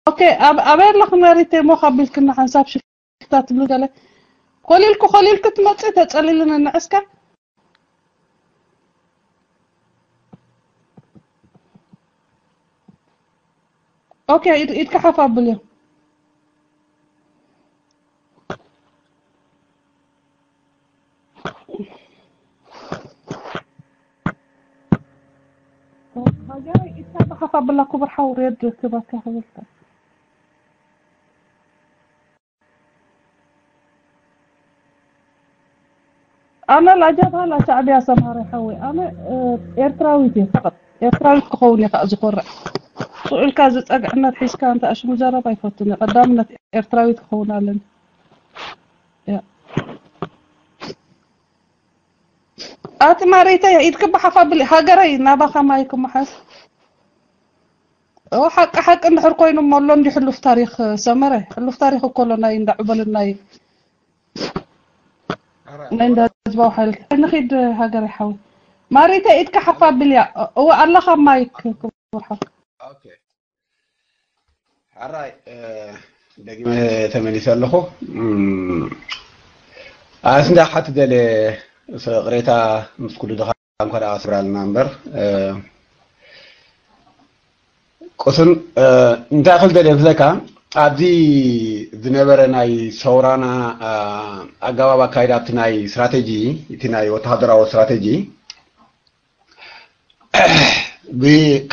ኦኬ፣ ኣብ ኣበይ ኣለኹ መሪተ እሞ ካብ ኢልክና ሓንሳብ ሽፍታ ትብሉ ገለ። ኮሊልኩ ኮሊልኩ ትመጽእ ተጸሊልን ንዕስካ። ኦኬ፣ ኢድ- ኢድካ ሓፍ ኣብልዮ። ሃገር ኢድካ ሓፍ ኣብላ ክቡር ሓው ሬድ ክበካ ክብልካ። ኣነ ላጃብሃ ላሻዕብያ ሰማሪ ሓወይ ኣነ ኤርትራዊት እየ ፈቐጥ ኤርትራዊት ክኸውን እየ ከዓ ዝኾርዕ ስዑልካ ዝፀግዕነት ሒዝካ እንተ ኣሽሙ ዘረባ ኣይፈቱን እየ ቀዳምነት ኤርትራዊት ክኸውን ኣለኒ ኣቲ ማረይተይ ኢድኪ ብሓፍ ኣብሊ ሃገረይ ናባኻ ማይ ክመሓስ እወ ሓቂ ሓቂ እንድሕር ኮይኑ እሞ ኣሎ እንዲ ሕሉፍ ታሪክ ሰመረ ሕሉፍ ታሪክ እኮ ኣሎ ናይ እንዳ ዕበልን ናይ ናይ እንዳ ህዝባዊ ሓይልታት ንኺድ ሃገረይ ሓወይ ማረይተይ ኢድኪ ሓፍ ኣብልያ እወ ኣለኻ ማይክ ክቡር ሓው ሕራይ ደጊመ ተመሊሰ ኣለኹ ኣስ እንዳ ሓቲ ደለ ቅሬታ ምስ ኩሉ ድኻ እንኳ ደኣ ስብራልና እምበር ቁስን እንታይ ክል ደለ ምስለካ ኣብዚ ዝነበረ ናይ ሰውራና ኣገባብ ኣካይዳ ኣብቲ ናይ ስትራቴጂ እቲ ናይ ወተሃደራዊ ስትራቴጂ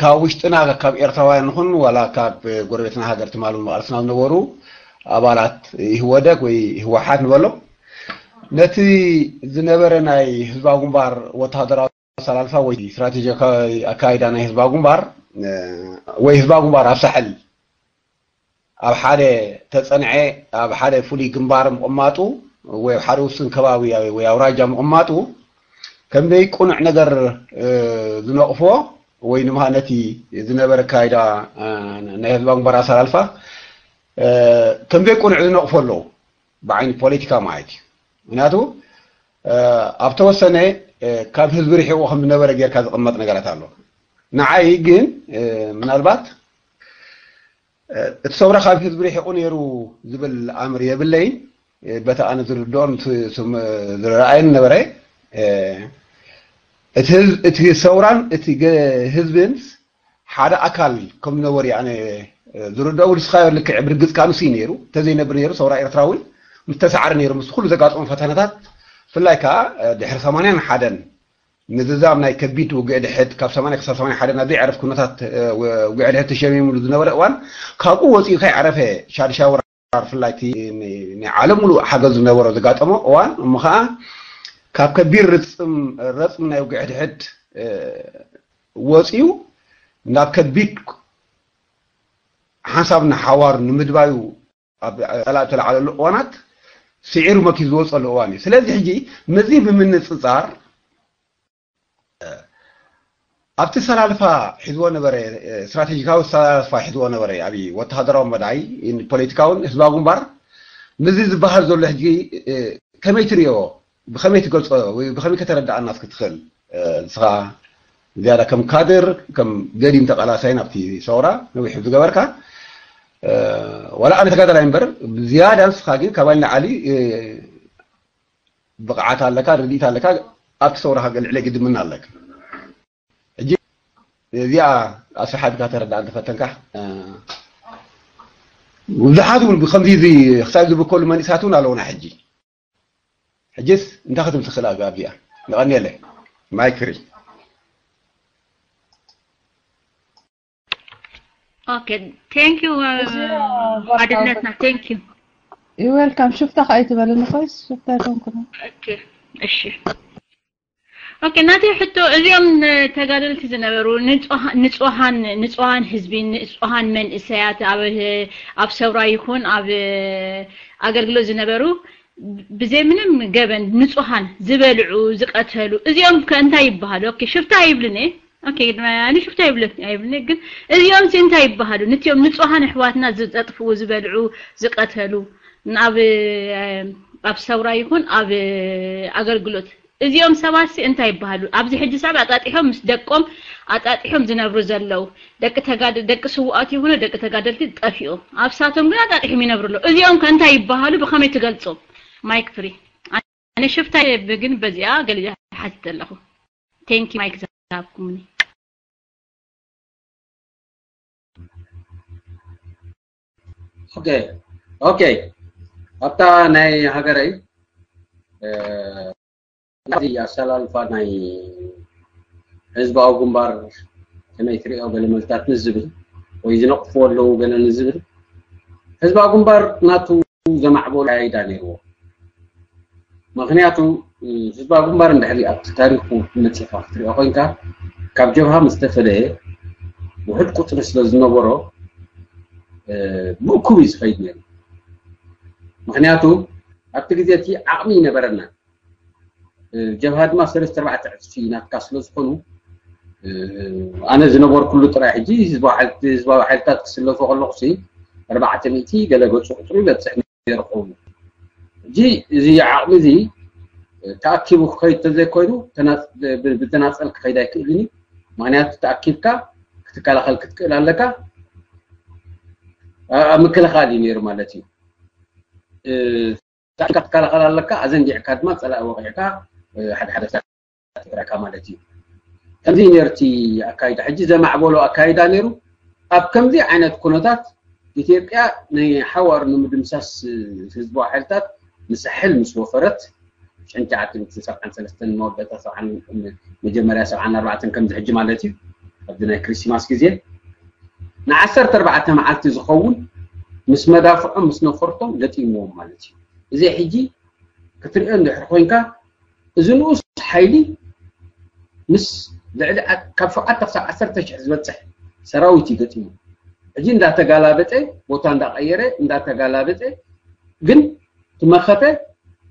ካብ ውሽጥና ካብ ኤርትራውያን ንኹን ዋላ ካብ ጎረቤትና ሃገር ትማሉ መቃልስና ዝነበሩ ኣባላት ይህወደግ ወይ ህወሓት ንበሎ ነቲ ዝነበረ ናይ ህዝባዊ ግንባር ወተሃደራዊ ኣሰላልፋ ወይ ስትራቴጂ ኣካይዳ ናይ ህዝባዊ ግንባር ወይ ህዝባዊ ግንባር ኣብ ሳሕል ኣብ ሓደ ተፀንዐ ኣብ ሓደ ፍሉይ ግንባር ምቕማጡ ወይ ኣብ ሓደ ውሱን ከባቢ ወይ ኣውራጃ ምቕማጡ ከምዘይ ቁኑዕ ነገር ዝነቕፎ ወይ ድማ ነቲ ዝነበረ ኣካይዳ ናይ ህዝባዊ ግንባር ኣሰላልፋ ከምዘይ ቁኑዕ ዝነቕፎ ኣለዉ ብዓይኒ ፖለቲካ ማለት እዩ ምክንያቱ ኣብ ተወሰነ ካብ ህዝቢ ርሒቑ ከም ዝነበረ ጌርካ ዝቕመጥ ነገራት ኣሎ ንዓይ ግን ምናልባት እቲ ሰውራ ካብ ህዝቢ ርሒቑ ነይሩ ዝብል ኣምር የብለይን በቲ ኣነ ዝርድኦን ዝረኣየን ነበረ እቲ ሰውራን እቲ ህዝብን ሓደ ኣካል ከም ዝነበሩ ኣነ ዝርድኦ ንስኻዮ ልክዕ ብርግፅ ካንሱ ነይሩ እንተዘይነብር ነይሩ ሰውራ ኤርትራ እውን ምስተሰዓረ ነይሩ ምስ ኩሉ ዘጋጠሙ ፈተነታት ብፍላይ ከዓ ድሕሪ ሰማንያን ሓደን ምዝዛም ናይ ከቢድ ውግእ ድሕድ ካብ ሰማንያ ክሳብ ሰማንያ ሓደ ናብ ዘይዕረፍ ኩነታት ውግእ ድሕድ ተሸሚሙሉ ዝነበረ እዋን ካብኡ ወፂኡ ከይዓረፈ ሻድሻይ ወራር ብፍላይ ናይ ዓለም ሙሉእ ሓገዝ ዝነበሮ ዘጋጠሞ እዋን እሞ ከዓ ካብ ከቢድ ርፅም ረፅም ናይ ውግእ ድሕድ ወፂኡ ናብ ከቢድ ሓንሳብ ንሓዋር ንምድባዩ ኣብ ፀላእ ተለዓለሉ እዋናት ስዒሩ መኪ ዝወፀሉ እዋን እዩ ስለዚ ሕጂ ምዚ ብምንፅፃር ኣብቲ ሰላልፋ ሒዝዎ ነበረ ስትራቴጂካዊ ሰላልፋ ሒዝዎ ነበረ ኣብ ወተሃደራዊ መዳይ ፖለቲካውን ህዝባዊ ግንባር ምዚ ዝበሃል ዘሎ ሕጂ ከመይ ትሪኦ ብኸመይ ትገልፆ ወይ ብኸመይ ከተረዳኣና እስኪ ትኽእል ንስኻ ዝያዳ ከም ካድር ከም ገዲም ተቃላሳይ ናብቲ ሰውራ ነዊሕ ዝገበርካ ዋላ ኣነ ተጋዳላይ እምበር ዝያዳ ንስኻ ግን ካባይ ንዓሊ ብቕዓት ኣለካ ርድኢት ኣለካ ኣብቲ ሰውራ ከገልዕለ ግድምና ኣለካ ሕጂ እዚኣ ኣሰሓቢካ ተረዳኣ እንተፈተንካ ብዙሓት እውን ብከምዚ ክሳብ ዝብከሉ መንእሳት እውን ኣለውና ሕጂ ሕጅስ እንታይ ክትብል ትኽእል ኣብዚኣ ንቐንየለ ማይክ ፍሪ Okay, thank you ሓድነትና thank you welcome ሽፍታ ከኣ ኣይትበልኒ ኮይስ ሽፍታ ኣይኮንኩን okay እሺ okay ናተይ ሕቶ እዚኦም ተጋደልቲ ዝነበሩ ንጹሃን ንጹሃን ህዝቢ ንጹሃን መንእሰያት ኣብ ኣብ ሰውራ ይኹን ኣብ ኣገልግሎት ዝነበሩ ብዘይ ምንም ገበን ንጹሃን ዝበልዑ ዝቀተሉ እዚኦም ከ እንታይ ይበሃሉ okay ሽፍታ ይብልን okay ኣነ ሽፍታ ይብልን ኣይብልን ግን እዚኦም ሲ እንታይ ይበሃሉ ንቲኦም ንጹሃን ኣሕዋትና ዝጠጥፍኡ ዝበልዑ ዝቀተሉ ኣብ ኣብ ሰውራ ይኹን ኣብ ኣገልግሎት እዚኦም ሰባት ሲ እንታይ ይበሃሉ? ኣብዚ ሕጂ ሰብ ኣጣጢሖም ምስ ደቆም ኣጣጢሖም ዝነብሩ ዘለዉ ደቂ ተጋደ ደቂ ስውኣት ይኹኑ ደቂ ተጋደልቲ ጠፊኦም ኣብሳቶም ግን ኣጣጢሖም ይነብሩ ኣለዉ። እዚኦም ከ እንታይ ይበሃሉ? ብኸመይ ትገልጾም? ማይክ ፍሪ። ኣነ ሽፍታ እየ ግን በዚኣ ገሊላ ሓቲተ ኣለኹ። ቴንኪ ማይክ ዝሃብኩምኒ። ኦኬ ኦኬ ኣብታ ናይ ሃገረይ እዚ ኣሰላልፋ ናይ ህዝባዊ ግንባር ከመይ ትሪኦ ገለ መልታት ንዝብል ወይ ዝነቕፍዎ ኣለዉ ገለ ንዝብል ህዝባዊ ግንባር ናቱ ዘማዕበሉ ኣካይዳ ነይርዎ። ምክንያቱ ህዝባዊ ግንባር እንድሕሪ ኣብቲ ታሪኩ መፂኻ ክትሪኦ ኮይንካ ካብ ጀብሃ ምስ ተፈለየ ውሕድ ቁፅሪ ስለ ዝነበሮ ብእኩብ እዩ ዝኸይድ ነይሩ። ምክንያቱ ኣብቲ ግዜ እቲ ዓቕሚ ይነበረና። ጀብሃ ድማ ሰለስተ ኣርባዕተ ዕፅፊ ናትካ ስለ ዝኾኑ ኣነ ዝነበርኩሉ ጥራይ ሕጂ ህዝባዊ ሓይልታት ክስለፎ ከለኹ ሲ ኣርባዕተ ሚእቲ ገለ ገፁ ቁፅሩ ይበፅሕ ነይሩ ክኸውን። ሕጂ እዚ ዓቕሚ እዚ ተኣኪቡ ክኸይድ ተዘይኮይኑ ብተናፀል ክኸይድ ኣይክእልን እዩ። ምክንያቱ ተኣኪብካ ክትከላኸል ክትክእል ኣለካ። ኣብ ምክልኻል እዩ ነይሩ ማለት እዩ። ተኣኪብካ ክትከላኸል ኣለካ። ኣዘንጊዕካ ድማ ፀላኢ ወቂዕካ ሓደ ሓደ ተረካ ማለት እዩ። ከምዚ ነርቲ ኣካይዳ ሕጂ ዘማዕበሎ ኣካይዳ ነይሩ። ኣብ ከምዚ ዓይነት ኩነታት ኢትዮጵያ ንሓዋሩ ንምድምሳስ ህዝባዊ ሓይልታት ንሳሕል ምስ ወፈረት ሽሕን ትሽዓተ ሚእትን ሰብዓን ሰለስተን መወዳእታ ሰብዓን መጀመርያ ሰብዓን ኣርባዕተን ከምዚ ሕጂ ማለት እዩ ኣብዚ ናይ ክሪስማስ ግዜ ንዓሰርተ ኣርባዕተ መዓልቲ ዝኸውን ምስ መዳፍዖም ምስ ነፈርቶም ገጢምዎም ማለት እዩ። እዚ ሕጂ ክትሪኦ እንድሕር ኮይንካ እዚ ንኡስ ሓይሊ ምስ ልዕሊ ካብ ሸውዓተ ክሳብ ዓሰርተ ሽሕ ዝበፅሕ ሰራዊት እዩ ገጢሙ። ሕጂ እንዳተጋላበጠ ቦታ እንዳቀየረ እንዳተጋላበጠ ግን ትመኸተ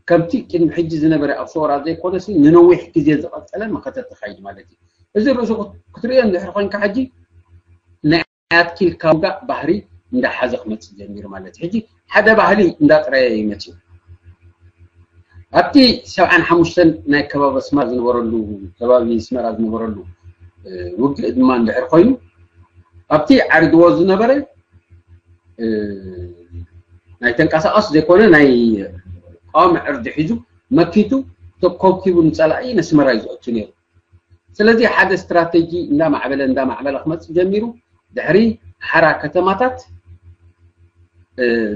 ከምቲ ቅድሚ ሕጂ ዝነበረ ኣብ ሰወራ ዘይኮነሲ ንነዊሕ ግዜ ዝቐፀለ መኸተ ተኻይድ ማለት እዩ። እዚ ርእሱ ክትሪኦ እንድሕር ኮይንካ ሕጂ ናይ ኣትኪልካ ውጋእ ባህሪ እንዳሓዘ ክመፅእ ጀሚሩ ማለት እዩ። ሕጂ ሓደ ባህሊ እንዳጥረየ እዩ መፅኡ። ኣብቲ ሰብዓን ሓሙሽተን ናይ ከባቢ ኣስመራ ዝነበረሉ ከባቢ ኣስመራ ዝነበረሉ ውግእ ድማ እንድሕር ኮይኑ ኣብቲ ዓሪድዎ ዝነበረ ናይ ተንቀሳቐስ ዘይኮነ ናይ ቃዋሚ ዕርዲ ሒዙ መኪቱ ተኮብኪቡ ንፀላኢ ነስመራ እዩ ዝእቱ ነይሩ። ስለዚ ሓደ ስትራቴጂ እንዳማዕበለ እንዳማዕበለ ክመፅእ ጀሚሩ ድሕሪ ሓራ ከተማታት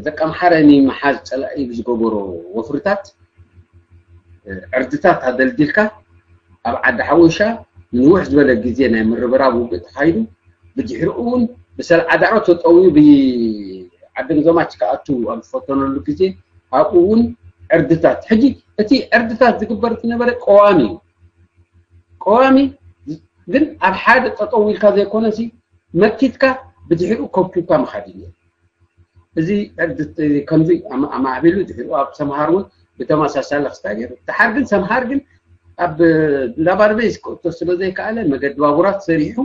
ደቂ ኣምሓረ ንምሓዝ ፀላኢ ብዝገበሮ ወፍርታት ዕርድታት ኣደልዲልካ ኣብ ዓዲ ሓወሻ ንንውሕ ዝበለ ግዜ ናይ ምርብራብ ውግእ ተኻይዱ ብድሕሪኡ እውን ብሰልዓ ዳዕሮ ተጠውዩ ብዓዲ ምዘማች ክኣቱ ኣብ ዝፈተነሉ ግዜ ኣብኡ እውን ዕርድታት ሕጂ እቲ ዕርድታት ዝግበር ዝነበረ ቀዋሚ እዩ። ቀዋሚ ግን ኣብ ሓደ ጠጠው ኢልካ ዘይኮነሲ መኪትካ ብድሕሪኡ ከብኩብካ ምኻድ እዩ። እዚ ከምዚ ኣማዕቢሉ ድሕሪኡ ኣብ ሰምሃር እውን ብተመሳሳሊ ክስታይ ነይሩ። ድሓር ግን ሰምሃር ግን ኣብ እንዳባርቤ ስክእቶ ስለ ዘይከኣለ መገዲ ባቡራት ሰሪሑ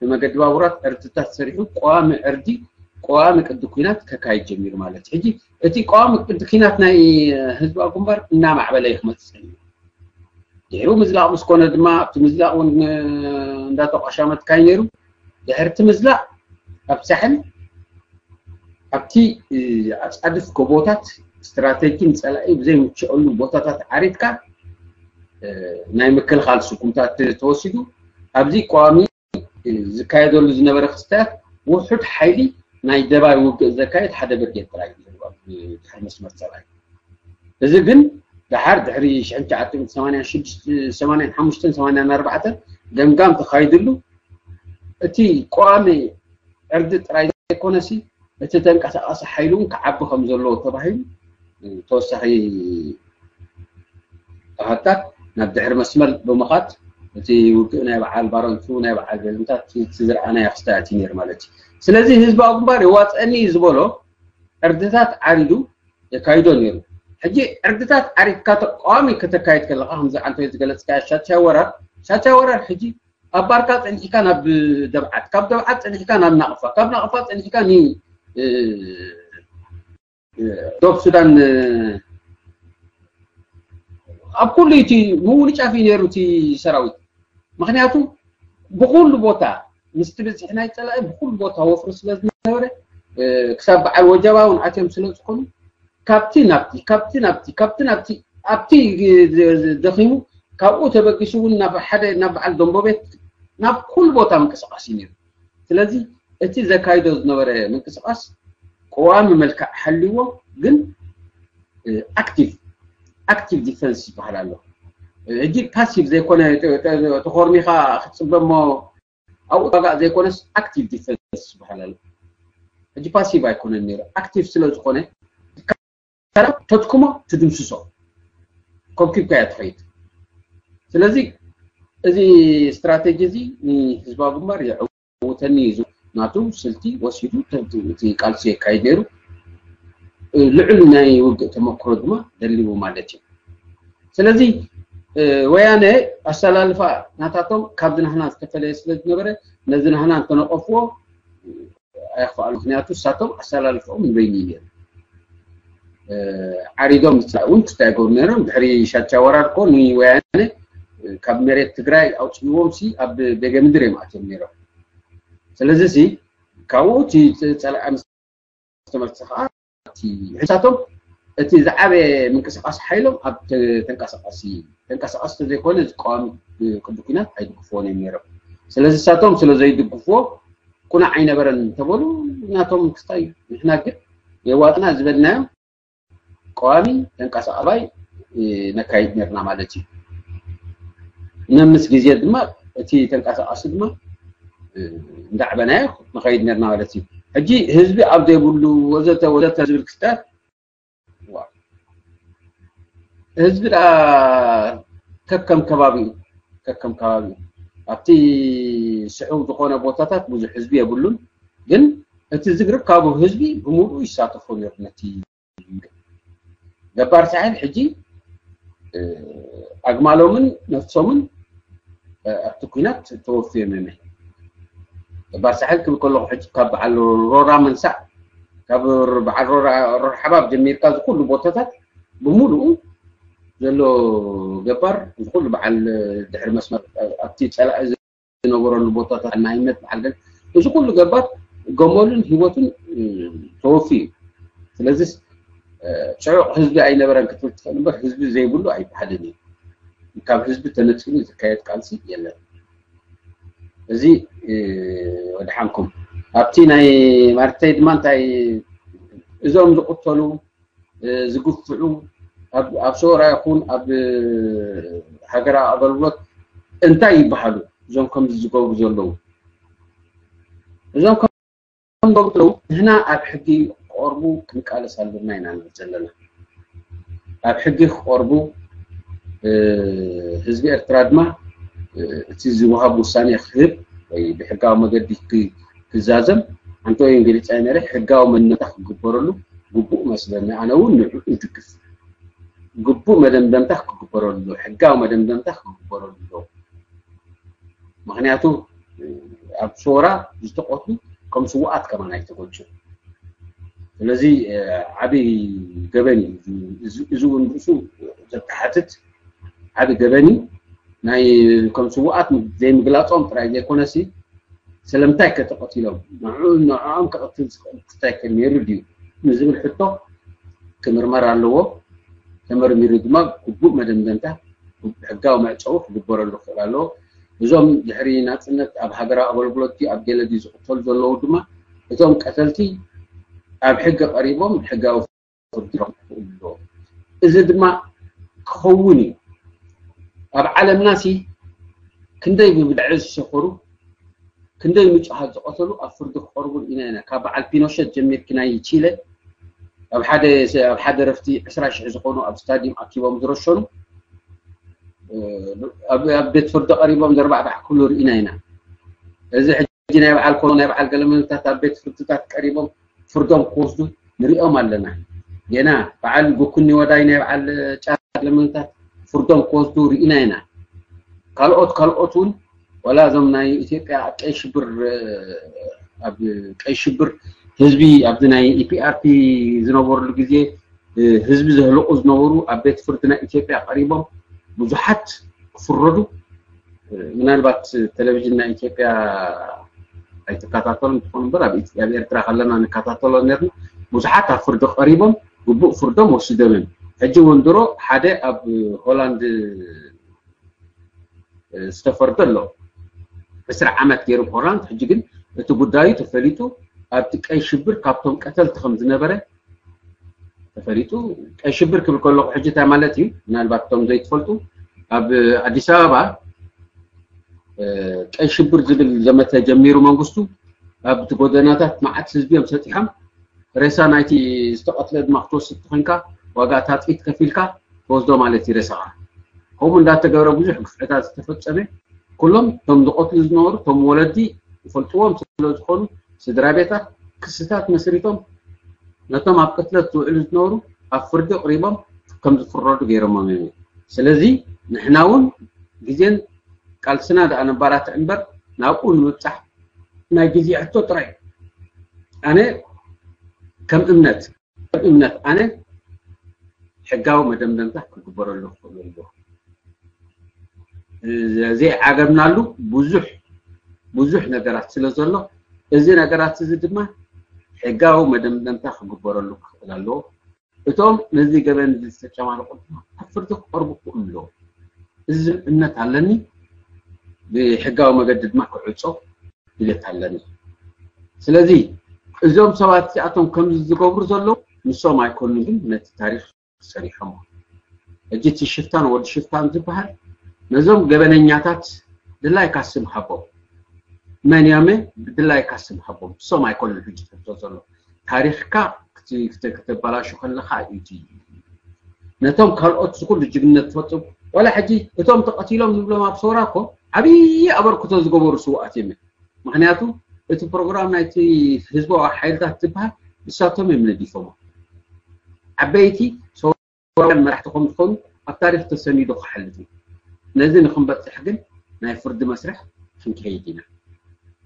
ብመገዲ ባቡራት ዕርድታት ሰሪሑ ቀዋሚ ዕርዲ ቀዋሚ ቅዲ ኩናት ከካይድ ጀሚሩ ማለት ሕጂ እቲ ቀዋሚ ቅዲ ኩናት ናይ ህዝባዊ ግንባር እናማዕበለ ይክመፅእ እዩ። ድሕሩ ምዝላቕ ምስ ኮነ ድማ ኣብቲ ምዝላቕ እውን እንዳተቋሻመትካ እዩ ነይሩ። ድሕርቲ ምዝላቕ ኣብ ሳሕል ኣብቲ ኣፃድፍ ጎቦታት ስትራቴጂ ንፀላኢ ብዘይምችአሉ ቦታታት ዓሪድካ ናይ ምክልኻል ስጉምታት ተወሲዱ ኣብዚ ቀዋሚ ዝካየደሉ ዝነበረ ክስተያት ውሑድ ሓይሊ ናይ ደባይ ውግእ ዘካየድ ሓደ ብርጌድ ጥራይ ድሕሪ መስመር ፀላኢ እዚ ግን ደሓር ድሕሪ ሽሕን ትሽዓተ ሚእትን ሰማንያን ሽዱሽተ ሰማንያን ሓሙሽተን ሰማንያን ኣርባዕተን ገምጋም ተኻይድሉ እቲ ቀዋሚ ዕርዲ ጥራይ ዘይኮነሲ እቲ ተንቀሳቃሲ ሓይሉ እውን ክዓቢ ከም ዘለዎ ተባሂሉ ተወሳኺ ኣሃታት ናብ ድሕሪ መስመር ብምኻድ እቲ ውግእ ናይ በዓል ባረንቱ ናይ በዓል በልምታት ዝረኣናዮ ክስተያት እዩ ነይሩ ማለት እዩ። ስለዚ ህዝባዊ ግንባር የዋፅአኒ እዩ ዝበሎ ዕርድታት ዓሪዱ የካይዶ ነይሩ። ሕጂ ዕርድታት ዓሪድካ ተቃዋሚ ከተካይድ ከለካ ከምዚ ዓንተ ዝገለፅካ ሻቻይ ወራር ሻቻይ ወራር ሕጂ ኣብ ባርካ ፀኒሕካ ናብ ደብዓት ካብ ደብዓት ፀኒሕካ ናብ ናቕፋ ካብ ናቕፋ ፀኒሕካ ን ዶብ ሱዳን ኣብ ኩሉ እቲ ምውንጫፍ እዩ ነይሩ እቲ ሰራዊት። ምክንያቱ ብኩሉ ቦታ ምስቲ ብዝሒ ናይ ፀላኢ ብኩሉ ቦታ ወፍሪ ስለ ዝነበረ ክሳብ በዓል ወጀባ እውን ኣትዮም ስለ ዝኾኑ ካብቲ ናብቲ ካብቲ ናብቲ ካብቲ ናብቲ ኣብቲ ደኺሙ ካብኡ ተበጊሱ እውን ናብ ሓደ ናብ በዓል ደንቦቤት ናብ ኩሉ ቦታ ምንቅስቃስ እዩ ነይሩ። ስለዚ እቲ ዘካይዶ ዝነበረ ምንቅስቃስ ቀዋሚ መልክዕ ሓልዎ ግን ኣክቲቭ ኣክቲቭ ዲፈንስ ይበሃል ኣሎ። ሕጂ ፓሲቭ ዘይኮነ ተኾርሚኻ ክትፅበ እሞ ኣብኡ ዋጋእ ዘይኮነስ ኣክቲቭ ዲፈንስ ይበሃል ኣሎ። ሕጂ ፓሲቭ ኣይኮነን ነይሩ ኣክቲቭ ስለ ዝኾነ ተድክሞ ትድምስሶ ኮብኪብካያ ትኸይድ። ስለዚ እዚ ስትራቴጂ እዚ ንህዝባዊ ግንባር የዕውተኒ እዩ ናቱ ስልቲ ወሲዱ እቲ ቃልሲ የካይድ ነይሩ። ልዑል ናይ ውግእ ተመክሮ ድማ ደሊቡ ማለት እዩ። ስለዚ ወያነ ኣሰላልፋ ናታቶም ካብዚ ናህና ዝተፈለየ ስለ ዝነበረ ነዚ ናህና እንተነቐፍዎ ኣየኽፍኣሉ። ምክንያቱ እሳቶም ኣሰላልፍኦም ንበይኑ እዩ ነይሩ። ዓሪዶም እውን ክስታይ ይገብሩ ነይሮም። ድሕሪ ሻቻ ወራር ኮ ንወያነ ካብ መሬት ትግራይ ኣውፅእዎም ሲ ኣብ ቤገ ምድር እዮም ኣትዮም ነይሮም። ስለዚ ሲ ካብኡ እቲ ፀላኢ ምስ ተመልሰ ከዓ ሕሳቶም እቲ ዝዓበየ ምንቅስቃስ ሓይሎም ኣብ ተንቀሳቃሲ ተንቀሳቃሲ ተዘይኮነ ዝቃዋሚ ቅዲ ኩናት ኣይድግፍዎን እዮም ነይሮም። ስለዚ እሳቶም ስለ ዘይድግፍዎ ቁናዕ ኣይነበረን እንተበሉ ናቶም ክስታይ እዩ። ንሕና ግን የዋጥና ዝበልናዮም ቀዋሚ ተንቀሳቃባይ ነካይድ ነርና ማለት እዩ። ነምስ ግዜ ድማ እቲ ተንቀሳቃሲ ድማ እንዳዕበናዮ ንኸይድ ነርና ማለት እዩ። ሕጂ ህዝቢ ኣብ ዘይብሉ ወዘተ ወዘተ ዝብል ክስታት ህዝቢ ደኣ ከከም ከባቢኡ ከከም ከባቢኡ ኣብቲ ስሑው ዝኾነ ቦታታት ብዙሕ ህዝቢ የብሉን። ግን እቲ ዝርካቡ ህዝቢ ብምሉኡ ይሳተፎ ነይሩ ነቲ ገባር ሳሕል ሕጂ ኣግማሎምን ነፍሶምን ኣብቲ ኩናት ተወፍዮም እዮም። ገባር ሳሕል ክብል ከለኹ ሕጂ ካብ በዓል ሮራ መንሳእ ካብ በዓል ሮራ ሓባብ ጀሚርካ ዝኩሉ ቦታታት ብምሉኡ ዘሎ ገባር ዝኩሉ በዓል ድሕሪ መስመር ኣብቲ ፀላኢ ዝነበረሉ ቦታታት ናይነት በዓል ገ እዚ ኩሉ ገባር ገመሉን ህይወቱን ተወፊ እዩ። ስለዚ ፅዑቕ ህዝቢ ኣይነበረን ክትብል ትኽእል እምበር ህዝቢ ዘይብሉ ኣይበሃልን እዩ። ካብ ህዝቢ ተነፂሉ ዝካየድ ቃልሲ የለን። እዚ ወድሓንኩም ኣብቲ ናይ ማርተይ ድማ እንታይ እዞም ዝቁተሉ ዝግፍዑ ኣብ ሶራ ይኹን ኣብ ሃገራዊ ኣገልግሎት እንታይ ይበሃሉ? እዞም ከምዚ ዝገብሩ ዘለዉ እዞም ከም ገብሩ ዘለዉ ንሕና ኣብ ሕጊ ክቐርቡ ክንቃለስ ኣለና ኢና ንብል ዘለና። ኣብ ሕጊ ክቐርቡ ህዝቢ ኤርትራ ድማ እቲ ዝወሃብ ውሳኔ ክህብ ወይ ብሕጋዊ መገዲ ክዛዘም ኣንተ ወይም ገሊጻ ነረ ሕጋዊ መንነታ ክግበረሉ ግቡእ መስለኒ። ኣነ እውን ንዑ ይድግፍ። ግቡእ መደምደምታ ክግበረሉ ሕጋዊ መደምደምታ ክግበረሉ ምክንያቱ ኣብ ሶራ ዝተቆትሉ ከም ስዋኣት ከማን ኣይተቆጩ። ስለዚ ዓብይ ገበን እዩ። እዚ እውን ርእሱ ዘተሓትት ዓብይ ገበን እዩ። ናይ ከም ስዋኣት ዘይምግላፆም ጥራይ ዘይኮነሲ ስለምንታይ ከተቐቲሎም ንዕኦም ከቐትል ዝኽእል ክስታይ ከ ነይሩ ድዩ ንዝብል ሕቶ ክምርመር ኣለዎ። ተመርሚሩ ድማ ግቡእ መደምደምታ ሕጋዊ መዕፀዊ ክግበረሉ ክኽእል ኣለዎ። እዞም ድሕሪ ናፅነት ኣብ ሃገራዊ ኣገልግሎት ኣብ ገለ ድዩ ዝቕተሉ ዘለዉ ድማ እቶም ቀተልቲ ኣብ ሕጊ ቀሪቦም ሕጋዊ ፍርዲ ክረኽቡ ክኽእሉ ኣለዎም። እዚ ድማ ክኸውን እዩ። ኣብ ዓለምና ሲ ክንደይ ብብድዐ ዝሰፈሩ ክንደይ ንጹሃት ዝቐተሉ ኣብ ፍርዲ ክቐርቡ ርኢና ኢና። ካብ በዓል ፒኖሸት ጀሚርኪ ናይ ቺለ ኣብ ሓደ ኣብ ሓደ ረፍቲ ዕስራ ሽሕ ዝኾኑ ኣብ ስታዲየም ኣኪቦም ዝረሸኑ ኣብ ቤት ፍርዲ ቀሪቦም ዘርባዕባዕ ክብሉ ርኢና ኢና። እዚ ሕጂ ናይ በዓል ኮሎ ናይ በዓል ገለመለታት ኣብ ቤት ፍርድታት ቀሪቦም ፍርዶም ክወስዱ ንሪኦም ኣለና። ጌና በዓል ጉኩኒ ወዳይ ናይ በዓል ጫት ገለመለታት ፍርዶም ክወስዱ ርኢና ኢና። ካልኦት ካልኦት እውን ዋላ እዞም ናይ ኢትዮጵያ ኣብ ቀይ ሽብር ኣብ ቀይ ሽብር ህዝቢ ኣብዚ ናይ ኢፒኣርፒ ዝነበሩሉ ግዜ ህዝቢ ዘህልቁ ዝነበሩ ኣብ ቤት ፍርዲ ናይ ኢትዮጵያ ቀሪቦም ብዙሓት ክፍረዱ፣ ምናልባት ቴሌቪዥን ናይ ኢትዮጵያ ኣይትከታተሉን ትኾኑ እምበር፣ ኣብ ኢት- ኣብ ኤርትራ ከለና ንከታተሎ ነርና። ብዙሓት ኣብ ፍርዲ ቀሪቦም ግቡእ ፍርዶም ወሲዶም እዮም። ሕጂ እውን ድሮ ሓደ ኣብ ሆላንድ ዝተፈርደ ኣሎ። ዕስራ ዓመት ገይሩ ሆላንድ። ሕጂ ግን እቲ ጉዳዩ ተፈሊጡ ኣብቲ ቀይ ሽብር ካብቶም ቀተልቲ ከም ዝነበረ ተፈሊጡ። ቀይ ሽብር ክብል ከለኹ ሕጂ እንታይ ማለት እዩ? ምናልባት እቶም ዘይትፈልጡ፣ ኣብ ኣዲስ ኣበባ ቀይ ሽብር ዝብል ዘመተ ጀሚሩ መንግስቱ ኣብቲ ጎደናታት መዓት ህዝቢ እዮም ሰጢሖም። ሬሳ ናይቲ ዝተቐትለ ድማ ክትወስድ ተኾንካ ዋጋ ታጥቂት ከፊልካ ትወስዶ ማለት እዩ ሬሳኻ። ከምኡ እንዳተገብረ ብዙሕ ግፍዕታት ዝተፈጸመ፣ ኩሎም እቶም ዝቐትሉ ዝነበሩ እቶም ወለዲ ይፈልጥዎም ስለ ዝኾኑ ስድራ ቤታት ክስታት መስሪቶም ነቶም ኣብ ቅትለት ዝውዕሉ ዝነበሩ ኣብ ፍርዲ ኣቕሪቦም ከም ዝፍረዱ ገይሮሞም እዮም። ስለዚ ንሕና እውን ግዜን ቃልስና ደኣ ነባራትዕ እምበር ናብኡ ንምብጻሕ ናይ ግዜ ሕቶ ጥራይ። ኣነ ከም እምነት ከም እምነት ኣነ ሕጋዊ መደምደምታ ክግበረሉ ክኽእል ኣለዎ። ዘይዓገብናሉ ብዙሕ ብዙሕ ነገራት ስለ ዘሎ፣ እዚ ነገራት እዚ ድማ ሕጋዊ መደምደምታ ክግበረሉ ክኽእል ኣለዎ። እቶም ነዚ ገበን እዚ ዝተጨማለቑ ድማ ኣብ ፍርዲ ክቐርቡ ክኽእሉ ኣለዎ። እዚ እምነት ኣለኒ። ብሕጋዊ መገዲ ድማ ክዕጾ ድሌት ኣለኒ። ስለዚ እዞም ሰባት እዚኣቶም ከምዚ ዝገብሩ ዘለዉ ንሶም ኣይኮኑን፣ ግን ነቲ ታሪኽ ሰሪሖሞ። ሕጂ እቲ ሽፍታን ወዲ ሽፍታን ዝበሃል ነዞም ገበነኛታት ድላይካ ስም ሃቦም። መን እዮም? ብድላይካ ስም ሃቦም። ንሶም ኣይኮኑን ሕጂ ትሕቶ ዘሎ። ታሪኽካ ክት- ክት- ክተበላሹ ከለኻ እዩ እቲ ነቶም ካልኦት ዝኹሉ ጅግንነት ትፈጽሙ። ዋላ ሕጂ እቶም ተቐቲሎም ንብሎም ኣብ ሰውራ እኮ ዓብዪ ኣበርክቶ ዝገበሩ ስውኣት እዮም። ምኽንያቱ እቲ ፕሮግራም ናይቲ ህዝባዊ ሓይልታት ዝበሃል ንሳቶም እዮም ነዲፎሞ። ዓበይቲ ሰውራውያን መራሕቲ ከም ዝኾኑ ኣብ ታሪኽ ተሰኒዱ ክሓልፍ እዩ። ነዚ ንክንበጽሕ ግን ናይ ፍርዲ መስርሕ ክንከይድ ኢና።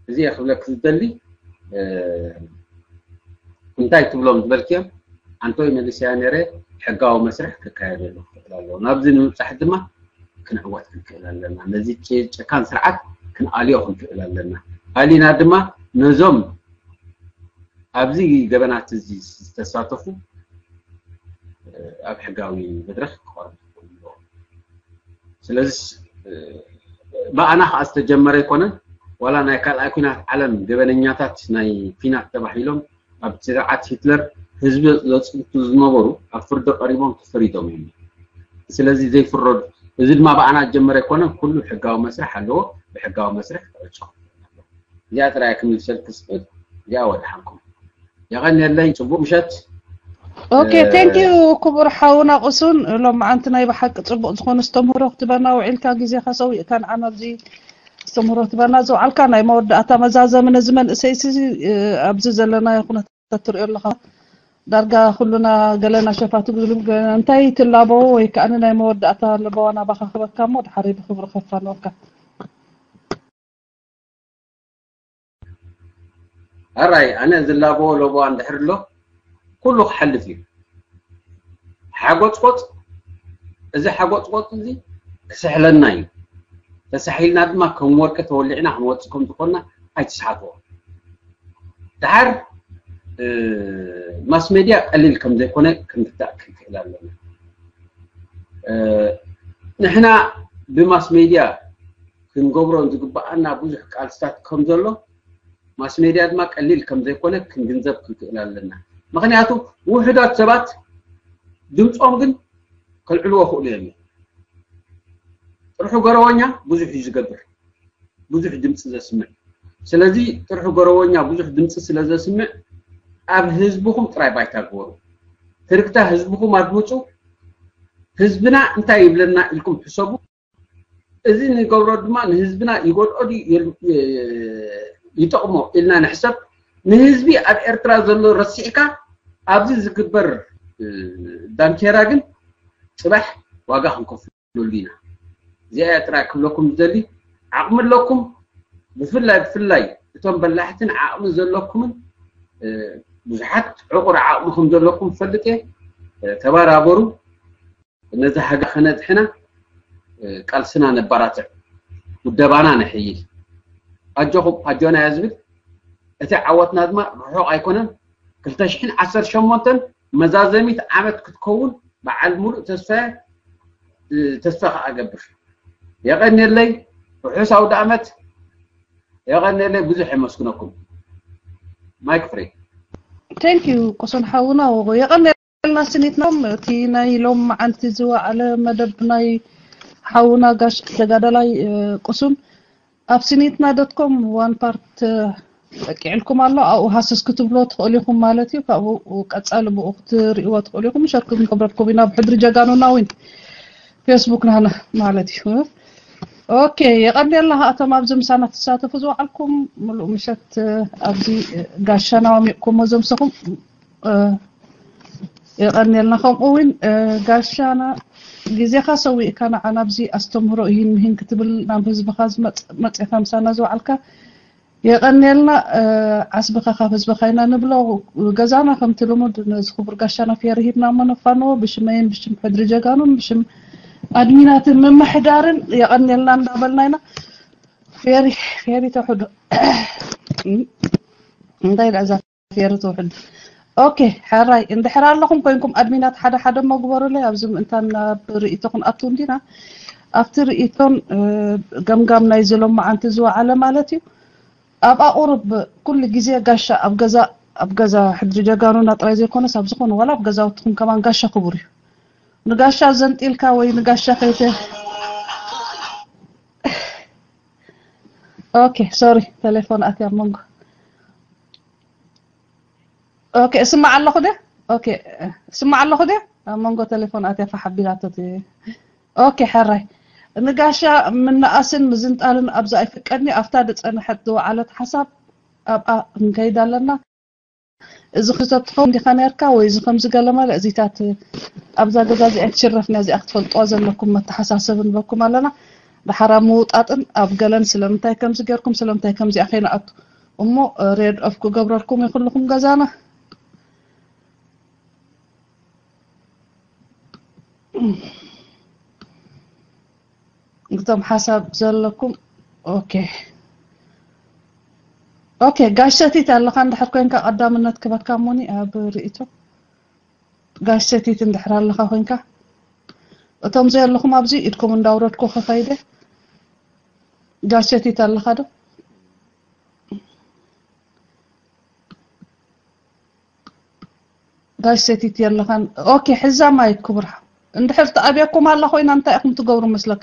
እዚ እየ ክብለክ ዝደሊ። እ፣ እንታይ ትብሎም ዝበልክዮም? ኣንቶይ መሊስያ ነይረ፣ ሕጋዊ መስርሕ ክካየደሉ ክኽእል ኣለዎ። ናብዚ ንምብጻሕ ድማ ክንዕወት ክንክእል ኣለና። ነዚ ጨ- ጨካን ስርዓት ክንኣልዮ ክንክእል ኣለና። ኣሊና ድማ ነዞም ኣብዚ ገበናት እዚ ዝተሳተፉ ኣብ ሕጋዊ መድረኽ ክቐርቡ ኣለዎም። ስለዚ ብኣና ከዓ ዝተጀመረ ኣይኮነን። ዋላ ናይ ካልኣይ ኩናት ዓለም ገበነኛታት ናይ ኩናት ተባሂሎም ኣብ ስርዓት ሂትለር ህዝቢ ዘፅንቱ ዝነበሩ ኣብ ፍርዲ ቀሪቦም ተፈሪዶም እዮም። ስለዚ ዘይፍረዱ፣ እዚ ድማ ብኣና ዝጀመረ ኣይኮነን። ኩሉ ሕጋዊ መስርሕ ኣለዎ። ብሕጋዊ መስርሕ ክዕጾ እዚኣ ጥራይ ክምልሰልኪ ዝኽእል። እዚኣ ወድሓንኩም። የቐንየለይ። ጽቡቕ ምሸት። ኦኬ፣ እ፣ ቴንክ ዩ ክቡር ሓውና ቁሱን። ሎማዓንቲ ናይ ብሓቂ ጽቡቕ ዝኾነ ኣስተምህሮ ክትበና ውዒልካ፣ ግዜኻ ሰዊእካ ንዓና ኣብዚ ኣስተምህሮ ክትበና ዝውዓልካ። ናይ መወዳእታ መዛዘሚ ነዚ መንእሰይ ሲ፣ እ፣ ኣብዚ ዘለናዮ ኩነታት ትሪኦ ኣለኻ። ዳርጋ ኩሉና ገለና ሸፋቱ ግዝሉም ገለና እንታይ ትላቦ ወይ ከኣ ናይ መወዳእታ ለበዋ ናባኻ ክበካ እሞ ድሓረይ ብኽብሪ ከፋንወካ። ኣራይ ኣነ ዝላቦ ለበዋ እንድሕር ኣሎ ኩሉ ክሓልፍ እዩ። ሓጎጽቆጽ፣ እዚ ሓጎጽቆጽ እዚ ክስሕለና እዩ። ተሳሒልና ድማ ከም ወርቂ ተወሊዕና ክንወጽእ ከም ዝኾንና ኣይትስሓትዎ። ድሓር፣ እ፣ ማስ ሜድያ ቀሊል ከም ዘይኮነ ክንርዳእ ክንክእል ኣለና። እ፣ ንሕና ብማስ ሜድያ ክንገብሮ ዝግብኣና ብዙሕ ቃልስታት ከም ዘሎ ማስ ሜድያ ድማ ቀሊል ከም ዘይኮነ ክንግንዘብ ክንክእል ኣለና። ምኽንያቱ ውሑዳት ሰባት ድምፆም ግን ከልዕልዎ ክእሉ እዮም። ጥርሑ ገረወኛ ብዙሕ እዩ ዝገብር፣ ብዙሕ ድምፂ ዘስምዕ። ስለዚ ጥርሑ ገረወኛ ብዙሕ ድምፂ ስለ ዘስምዕ ኣብ ህዝብኹም ጥራይ ባይታ ግበሩ። ትርግታ ህዝብኹም ኣድምፁ። ህዝብና እንታይ ይብለና ኢልኩም ሕሰቡ። እዚ ንገብሮ ድማ ንህዝብና ይጎድኦ ድዩ የል- የ- ይጠቕሞ ኢልና ንሕሰብ። ንህዝቢ ኣብ ኤርትራ ዘሎ ረሲዕካ ኣብዚ ዝግበር፣ እ፣ ዳንኬራ ግን ጽባሕ ዋጋ ክንከፍለሉ ኢና። እዚኣ እያ ጥራይ ክብለኩም ዝደሊ። ዓቕሚ ኣለኩም፣ ብፍላይ ብፍላይ እቶም በላሕትን ዓቕሚ ዘለኩምን፣ እ፣ ብዙሓት ዕቑር ዓቕሚ ከም ዘለኩም ፈልጥ እየ። እ፣ ተባራበሩ። ነዚ ሃገር ከነድሕና ቃልስና ነባራትዕ፣ ውደባና ነሕይል። ኣጆኹም ኣጆና እያ ዝብል። እቲ ዓወትና ድማ ርሑቕ ኣይኮነን። ክልተ ሽሕን ዓሰርተ ሸሞንተን መዛዘሚት ዓመት ክትከውን በዓል ሙሉእ ተስፋ ተስፋ ከኣ ገብር። የቐንየለይ። ርሑስ ኣውደ ዓመት። የቐንየለይ። ብዙሕ የመስግነኩም። ማይክ ፍሬ። Thank you ቁሱን ሓውና ወጎ የቐንየልና ስኒትና። እቲ ናይ ሎም መዓልቲ ዝወዓለ መደብ ናይ ሓውና ጋሽ ተጋዳላይ ቁሱን ኣብ ስኒትና ዶት ኮም ዋን ፓርት ጠቂዕልኩም ኣሎ። ኣብኡ ሃሰስ ክትብሎ ትኽእሉ ኢኹም ማለት እዩ። ካብኡ ቀጻሊ ብኡ ክትርእይዎ ትኽእሉ ኢኹም። ሸርኩም ንገብረልኩም ኢና ብሕድሪ ጀጋኑና እውን ፌስቡክ ናና ማለት እዩ። ኦኬ፣ የቐንየልና ከኣ እቶም ኣብዚ ምሳና ትሳተፉ ዝወዓልኩም ምሉእ ምሸት ኣብዚ ጋሻና ኣሚቕኩሞ ዘምሰኹም የቐንየልና። ከምኡ እውን ጋሻና ግዜኻ ሰዊእካ ንዓና ኣብዚ ኣስተምህሮ ይህን ምሂን ክትብል ናብ ህዝብኻ መፂኻ ምሳና ዝወዓልካ የቐንየልና። ዓስብኻ ካብ ህዝብኻ ኢና ንብሎ። ገዛና ከምቲ ልሙድ ነዚ ክቡር ጋሻና ፌሪ ሂብና እሞ ነፋንዎ ብሽመይን ብሽም ሕድሪ ጀጋኑን ብሽም ኣድሚናትን ምምሕዳርን የቐንየልና እንዳበልና ኢና። ፌሪ ፌሪ ተውሕዶ እንታይ ደኣ እዛ ፌሪ ተውሕዶ። ኦኬ፣ ሕራይ እንድሕር ኣለኹም ኮይንኩም ኣድሚናት ሓደ ሓደ እሞ ግበሩለይ። ኣብዚ ምእንታን ናብ ርእይቶ ክንኣቱ እንዲና። ኣብቲ ርእይቶን ገምጋም ናይ ዝሎማዓንቲ ዝወዓለ ማለት እዩ። ኣብ ኣቑርብ ኩሉ ግዜ ጋሻ ኣብ ገዛ ኣብ ገዛ ሕድሪ ጀጋኑና ጥራይ ዘይኮነስ ኣብ ዝኾነ ዋላ ኣብ ገዛውትኹም ከማን ጋሻ ክቡር እዩ። ንጋሻ ዘንጢልካ ወይ ንጋሻ ከይተ ኦኬ ሶሪ ቴሌፎን ኣትያ ኣብ መንጎ። ኦኬ እስማዕ ኣለኹ ደ ኦኬ እስማዕ ኣለኹ ደ ኣብ መንጎ ቴሌፎን ኣትያ ፋሕ ኣቢላቶ። ኦኬ ሕራይ ንጋሻ ምንኣስን ምዝንጣልን ኣብዚ ኣይፍቀድኒ። ኣብታ ዝጸንሐት ዝወዓለት ሓሳብ ኣብኣ ክንከይድ ኣለና። እዚ ክተትሖ እንዲኻ ነርካ ወይ እዚ ከምዚ ገለ ማለ እዚታት ኣብዛ ገዛ እዚኣ ትሽረፍና እዚኣ ክትፈልጥዋ ዘለኩም መተሓሳሰብ ንበኩም ኣለና። ድሓር ኣብ ምውጣጥን ኣብ ገለን ስለምንታይ ከምዚ ገርኩም ስለምንታይ ከምዚኣ ከይንኣቱ እሞ ሬድ ኦፍ ክገብረልኩም እዩ ኩልኹም ገዛና። እቶም ሓሳብ ዘለኩም ኦኬ ኦኬ ጋሸቲት ኣለኻ እንድሕር ኮንካ ቀዳምነት ክበካ እሞኒ ኣብ ርእይቶ ጋሸቲት እንድሕር ኣለኻ ኮንካ እቶም ዘየለኹም ኣብዚ ኢድኩም እንዳውረድኩ ከኸይደ ጋሸቲት ኣለኻ ዶ ጋሽ ሰቲት የለኻን ኦኬ ሕዛ ማይክ ክቡር እንድሕር ተኣብየኩም ኣላ ኮይና እንታይ ኢኹም ትገብሩ መስለካ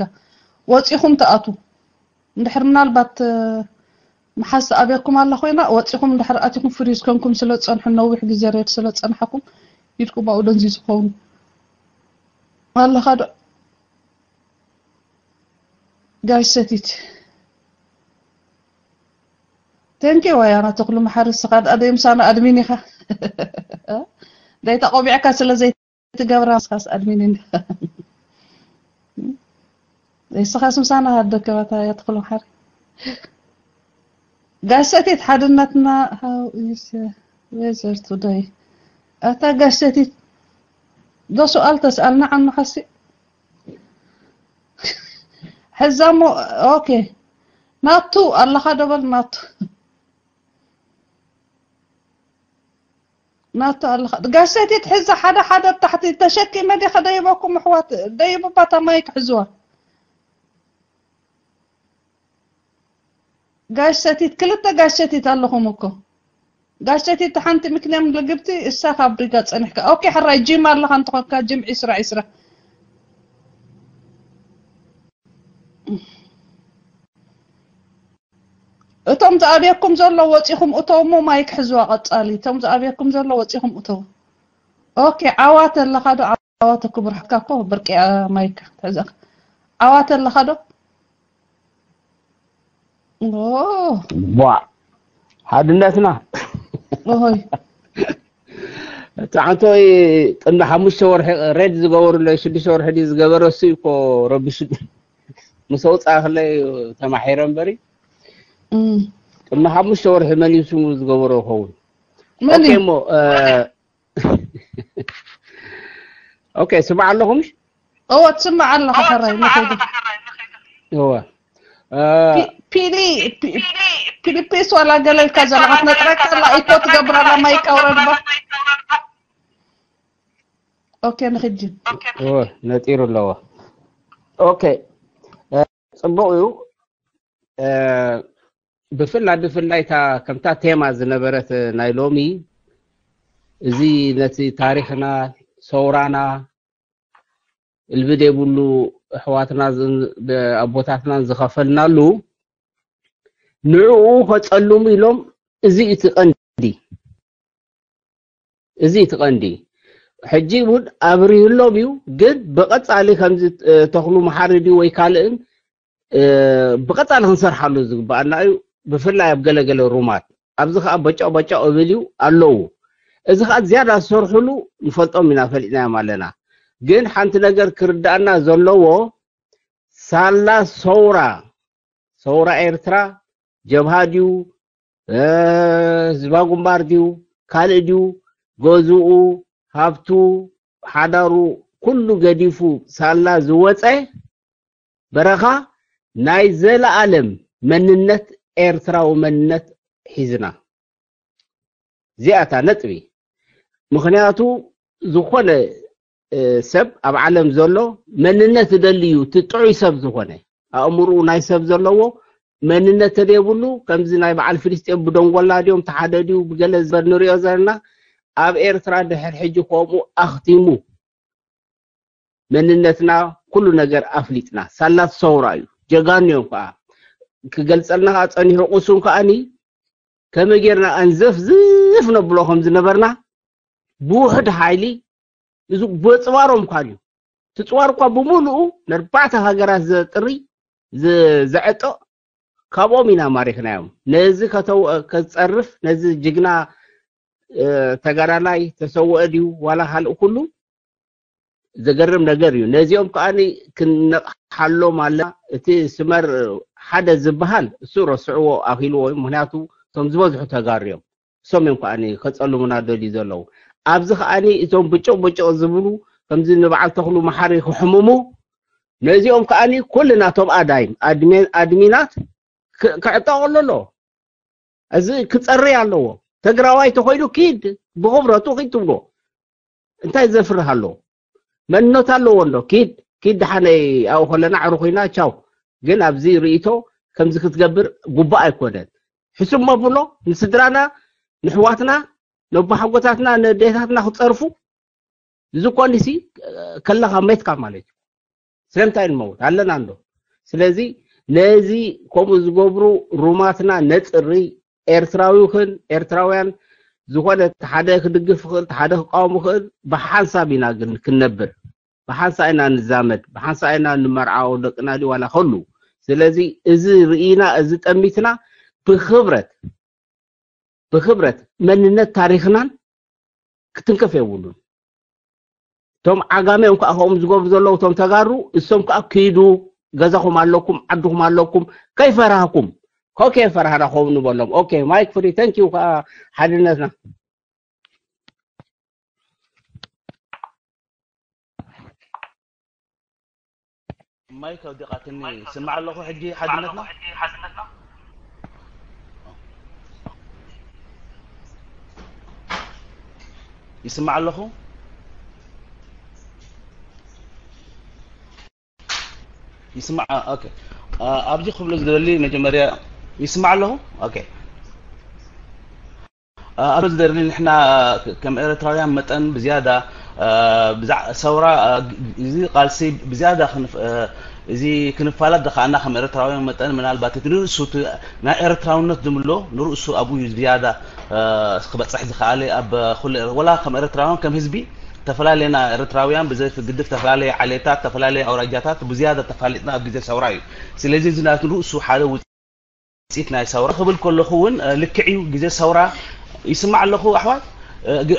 ወፂኹም ተኣቱ እንድሕር ምናልባት መሓዝ ተኣብየኩም ኣላ ኮይና ወፂኹም እንድሕር ኣቲኹም ፍሪዝ ኮንኩም ስለ ዝፀንሑ ነዊሕ ግዜ ሬድ ስለ ዝፀንሓኩም ኢድኩም ኣብኡ ደንዚ ዝኸውን ኣለኻ ዶ ጋሽ ሰቲት Thank you ዋያና ተኽሉ መሓሪ ስኻ ደኣ ደይ ምሳና ኣድሚን ኢኻ ደይ ተቆቢዕካ ስለ ዘይትገብራ ስኻስ ኣድሚን እንዲ ስኻስ ምሳና ሃደከባታ ያ ተኽሉ መሓሪ ጋሸቲት ሓድነትና how is weather today ኣታ ጋሸቲት ዶ ሱኣል ተስኣልና ዓኑ ሓሲ ሕዛ ሞ ኦኬ ናቱ ኣለኻ ዶ በል ናቱ ናቱ ኣለኻ ጋሽ ሰቲት ሕዛ ሓደ ሓደ ታሕቲ ተሸኪመ ዲኸ ደይበኩም ኣሕዋት ደይብባ እታ ማይክ ሕዝዋ ጋሽ ሰቲት ክልተ ጋሽ ሰቲት ኣለኹም እኮ ጋሽ ሰቲት ሓንቲ ምክንያም ልግብቲ እሳ ካብ ሪጋ ጸኒሕካ ኦኬ ሕራይ ጂም ኣለኻ እንተኾንካ ጂም ዒስራ ዒስራ እቶም ዝኣብየኩም ዘሎ ወፂኹም እተው እሞ ማይክ ሕዝዋ ቀፃሊ እቶም ዝኣብየኩም ዘሎ ወፂኹም እተው ኦኬ ዓዋተ ኣለኻ ዶ ዓዋተ ክቡር ሓትካ እኮ ብርቂ ማይክ ሕዘኻ ዓዋተ ኣለኻ ዶ ቧዕ ሓድነትና ኦሆይ እቲ ዓንቶይ ቅድሚ ሓሙሽተ ወርሒ ሬድ ዝገበሩለይ ሽዱሽተ ወርሒ ድዩ ዝገበረ እሱ እኮ ረቢሹ ምስ ኣውፅኣ ከለይ ተማሒረ እምበሪ ቅድሚ ሓሙሽተ ወርሒ መሊሱ ዝገበሮ ይኸውን መን እዩ እሞ ኦኬ ስማዕ ኣለኹምሽ እወ ትስማዕ ኣለኻ። ሕራይ ንኸይድ። እወ ፒሊ ፒሊፒስ ዋላ ገለ ኢልካ ዘለኻ ትነጥረካ ኣላ። ኢኮ ትገብር ኣላ። ማይካ ውረድ ባ። ኦኬ ንኽጅን እወ ነጢሩ ኣለዎ። ኦኬ፣ ጽቡቕ እዩ። ብፍላይ ብፍላይ እታ ከምታ ቴማ ዝነበረት ናይ ሎሚ፣ እዚ ነቲ ታሪኽና፣ ሰውራና፣ እልቢ ዘይብሉ ኣሕዋትና ኣቦታትናን ዝኸፈልናሉ፣ ንዕኡ ከጸልሙ ኢሎም፣ እዚ እቲ ቀንዲ እዚ እቲ ቀንዲ። ሕጂ እውን ኣብሪህሎም እዩ። ግን ብቐጻሊ ከምዚ ተኽሉ መሓሪ ድዩ ወይ ካልእን ብቐጻሊ ክንሰርሓሉ ዝግባኣና እዩ። ብፍላይ ኣብ ገለገለ ሩማት ኣብዚ ከዓ በጫው በጫው እብል እዩ ኣለዉ። እዚ ከዓ ዝያዳ ዝሰርሕሉ ንፈልጦም ኢና፣ ፈሊጥናዮም ኣለና። ግን ሓንቲ ነገር ክርዳእና ዘለዎ፣ ሳላ ሰውራ ሰውራ ኤርትራ ጀብሃ ድዩ፣ ህዝባዊ ግንባር ድዩ፣ ካልእ ድዩ፣ ገዝኡ፣ ሃብቱ፣ ሓዳሩ ኩሉ ገዲፉ ሳላ ዝወፀ በረኻ፣ ናይ ዘለኣለም መንነት፣ ኤርትራዊ መንነት ሒዝና። እዚኣታ ነጥቢ። ምኽንያቱ ዝኾነ ሰብ ኣብ ዓለም ዘሎ መንነት ዝደሊ እዩ፣ እቲ ጥዑይ ሰብ ዝኾነ፣ ኣእምርኡ ናይ ሰብ ዘለዎ መንነት ተደየብሉ። ከምዚ ናይ በዓል ፍልስጤም ብደንጎላ ድዮም ተሓደ ድዩ ብገለ ዝበር ንሪኦ ዘለና፣ ኣብ ኤርትራ ድሕር ሕጂ ከምኡ ኣኽቲሙ መንነትና ኩሉ ነገር ኣፍሊጥና። ሳላት ሰውራ እዩ፣ ጀጋኑ እዮም ከዓ። ክገልጸልና ከዓ ጸኒሑ፣ ቁሱን ከዓኒ ከመይ ጌርና ኣንዘፍዝፍ ነብሎ ከም ዝነበርና ብውሕድ ሓይሊ፣ እዚ ብጽዋሮም እኳ ድዩ፣ እቲ ጽዋር እኳ ብምሉኡ ነርባዕተ ሃገራት ዘጥሪ ዘዕጦ ካብኦም ኢና ማሪኽናዮም። ነዚ ከጸርፍ፣ ነዚ ጅግና ተጋዳላይ ተሰወአ ድዩ ዋላ ካልእ ኩሉ ዘገርም ነገር እዩ። ነዚኦም ከዓ ክንነቕሓሎም ኣለ። እቲ ስመር ሓደ ዝበሃል እሱ ረስዕዎ ኣኺልዎ እዩ። ምክንያቱ እቶም ዝበዝሑ ተጋሩ እዮም። እሶም እዮም ከዓ ከፀልሙና ደልዩ ዘለዉ። ኣብዚ ከዓ እቶም ብጭቕ ብጭቕ ዝብሉ ከምዚ ንበዓል ተኽሉ መሓሪ ክሕምሙ፣ ነዚኦም ከዓ ኩልና እቶም ኣዳይም ኣድሚናት ክዕጠቐሉ ኣለዎ። እዚ ክፀሪ ኣለዎ። ትግራዋይ ተኮይኑ ኪድ ብክብረቱ ኪድ ትብሎ። እንታይ ዘፍርህ ኣለዎ? መንነት ኣለዎ እንዶ? ኪድ ኪድ ደሓነይ ኣብኡ ከለና ዕሩ ኮይና ቻው። ግን ኣብዚ ርእይቶ ከምዚ ክትገብር ጉባእ ኣይኮነን። ሕስሞ ብሎ ንስድራና ንሕዋትና ነቦሓጎታትና ነዴታትና ክፀርፉ ዝኮንሲ ከለካ ሜትካ ማለት እዩ። ስለምንታይ ንመውት ኣለና እንዶ? ስለዚ ነዚ ከምኡ ዝገብሩ ሩማትና ነፅሪ። ኤርትራዊ ይኹን ኤርትራውያን ዝኾነ ሓደ ክድግፍ ይኽእል፣ ሓደ ክቃወም ይኽእል። ብሓንሳብ ኢና ግን ክንነብር፣ ብሓንሳ ኢና ንዛመድ፣ ብሓንሳ ኢና ንመርዓው ደቅና ድዩ ዋላ ከሉ። ስለዚ እዚ ርኢና እዚ ጠሚትና ብክብረት ብክብረት መንነት ታሪኽናን ክትንከፍ የብሉን። እቶም ዓጋመ እዮም ከዓ ከምኡ ዝገብሩ ዘለዉ፣ እቶም ተጋሩ እሶም ከዓ ኪዱ፣ ገዛኹም ኣለኩም፣ ዓድኹም ኣለኩም፣ ከይፈራህኩም። ኮኬ ፈራህና ከምኡ ንበሎም። ኦኬ ማይክ ፍሪ፣ ታንክ ዩ ከዓ ሓድነትና። ማይክ ኣውዲቓትኒ። ስማዕ ኣለኹ ሕጂ ሓድነትና። ይስማዕ ኣለኹ። ይስማዕ። ኦኬ። ኣብዚ ክብሎ ዝደሊ መጀመርያ ይስማዕ ኣለኹ። ኦኬ። ኣብ ዝደሊ ንሕና ከም ኤርትራውያን መጠን ብዝያዳ ሰውራ እዚ ቃልሲ ብዝያዳ እዚ ክንፋላት ደኻና ከም ኤርትራውያን መጠን ምናልባት እቲ ንርእሱ ናይ ኤርትራውነት ዝምሎ ንርእሱ ኣብኡ እዩ ዝያዳ ክበፅሕ ዝኸኣለ ኣብ ኩሉ ወላ ከም ኤርትራውያን ከም ህዝቢ ተፈላለና ኤርትራውያን ብዘይ ግድፍ ተፈላለየ ዓሌታት ተፈላለየ ኣውራጃታት ብዝያዳ ተፋሊጥና ኣብ ግዜ ሰውራ እዩ። ስለዚ እዚ ናቱ ርእሱ ሓደ ውፅኢት ናይ ሰውራ ክብል ከለኹ እውን ልክዕ እዩ። ግዜ ሰውራ ይስማዕ ኣለኹ ኣሕዋት።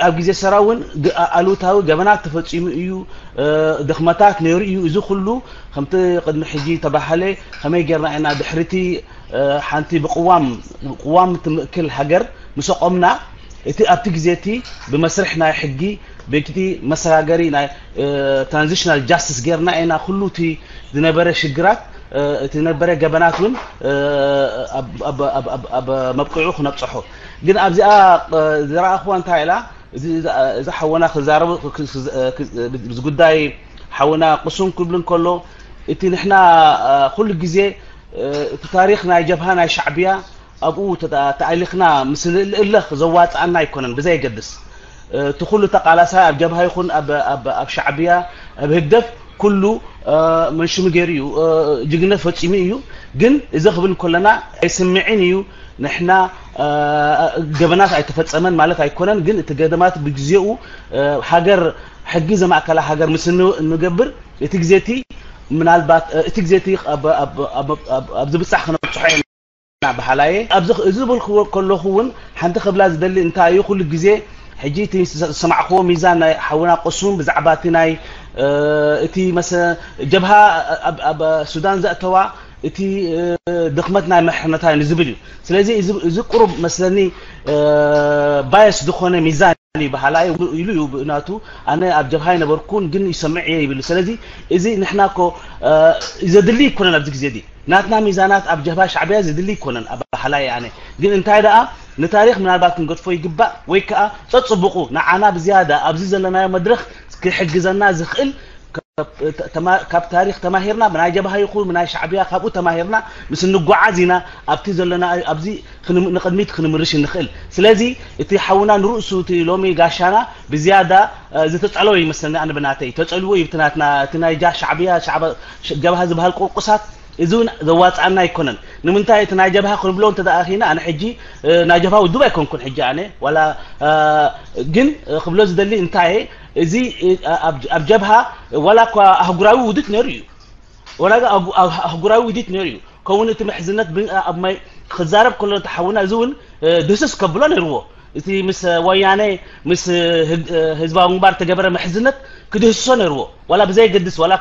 ኣብ ግዜ ሰውራ እውን ኣሉታዊ ገበናት ተፈፂሙ እዩ፣ ድኽመታት ነይሩ እዩ። እዚ ኩሉ ከምቲ ቅድሚ ሕጂ ተባሃለ ከመይ ጌርና ኢና ድሕርቲ ሓንቲ ብቅዋም ቅዋም ትምእክል ሃገር ምስ ኣቆምና እቲ ኣብቲ ግዜ እቲ ብመስርሕ ናይ ሕጊ ብቲ መሰጋገሪ ናይ ትራንዚሽናል ጃስቲስ ጌርና ኢና ኩሉ እቲ ዝነበረ ሽግራት፣ እቲ ዝነበረ ገበናት እውን ኣብ መብቅዑ ክነብፅሖ። ግን ኣብዚኣ ዝረኣኽዋ እንታይ ኢላ እዚ ሓወና ክዛረቡ፣ እዚ ጉዳይ ሓወና ቅሱን ክብል እንከሎ፣ እቲ ንሕና ኩሉ ግዜ እቲ ታሪኽ ናይ ጀብሃ ናይ ሻዕብያ ኣብኡ ተኣሊኽና ምስ ንእልእለኽ ዘዋፅኣና ኣይኮነን። ብዘየገድስ እቲ ኩሉ ተቃላሳይ ኣብ ጀብሃ ይኹን ኣብ ሻዕብያ ኣብ ህግደፍ ኩሉ መንሽሙ ገይሩ እዩ፣ ጅግነት ፈፂሙ እዩ። ግን እዚ ክብል ከለና ኣይስምዕን እዩ። ንሕና ገበናት ኣይተፈፀመን ማለት ኣይኮነን። ግን እቲ ገደማት ብግዜኡ ሃገር ሕጊ ዘማእከላ ሃገር ምስ ንገብር እቲ ግዜ እቲ ምናልባት እቲ ግዜ እቲ ኣብ ዝብፃሕ ክነብፅሖ ኢና በሃላየ። ኣብዚ እዚ ዝብል ከለኹ እውን ሓንቲ ክብላ ዝደሊ እንታይ እዩ፣ ኩሉ ግዜ ሕጂ እቲ ዝሰማዕክዎ ሚዛን ናይ ሓውና ቅሱን ብዛዕባ እቲ ናይ እቲ መሰ ጀብሃ ኣብ ሱዳን ዘእተዋ እቲ ድኽመት ናይ መርሕነታ እዩ ዝብል እዩ። ስለዚ እዚ ቁሩብ መስለኒ ባየስ ዝኾነ ሚዛን እዩ በሃላይ ኢሉ እዩ ብእናቱ። ኣነ ኣብ ጀብሃ ኣይነበርኩን ግን ይሰምዕ እየ ይብል። ስለዚ እዚ ንሕና እኮ ዘድሊ ይኮነን ኣብዚ ግዜ እዚ ናትና ሚዛናት ኣብ ጀብሃ ሻዕብያ ዘድሊ ይኮነን ኣብ በሃላይ ኣነ። ግን እንታይ ደኣ ንታሪኽ ምናልባት ክንገድፎ ይግባእ ወይ ከዓ ጸጽቡቑ ንዓና ብዝያዳ ኣብዚ ዘለናዮ መድረኽ ክሕግዘና ዝኽእል ካብ ታሪኽ ተማሂርና ብናይ ጀብሃ ይኹን ብናይ ሻዕብያ ካብኡ ተማሂርና ምስ እንጓዓዝ ኢና ኣብቲ ዘለና ኣብዚ ንቕድሚት ክንምርሽ ንኽእል። ስለዚ እቲ ሓውና ንርእሱ እቲ ሎሚ ጋሻና ብዝያዳ ዝተጸለወ ይመስለኒ። ኣነ ብናተይ ተጸልዎ እዩ። እቲ ናትና እቲ ናይ ጃ ሻዕብያ ጀብሃ ዝበሃል ቁርቁሳት እዚ እውን ዘዋፅኣና ኣይኮነን። ንምንታይ እቲ ናይ ጀብሃ ክንብሎ እንተ ደኣ ኺና ኣነ ሕጂ ናይ ጀብሃ ውድብ ኣይኮንኩን ሕጂ ኣነ ዋላ ግን ክብሎ ዝደሊ እንታይ እዚ ኣብ ጀብሃ ዋላ እኳ ኣህጉራዊ ውዲት ነይሩ እዩ። ዋላ ኣህጉራዊ ውዲት ነይሩ እዩ። ከምኡውን እቲ ምሕዝነት ኣብ ማይ ክዛረብ ከሎ ተሓውና እዚ እውን ድህስስ ከብሎ ነይርዎ። እቲ ምስ ወያነ ምስ ህዝባዊ ግንባር ተገበረ ምሕዝነት ክድህስሶ ነይርዎ። ዋላ ብዘይገድስ ዋላ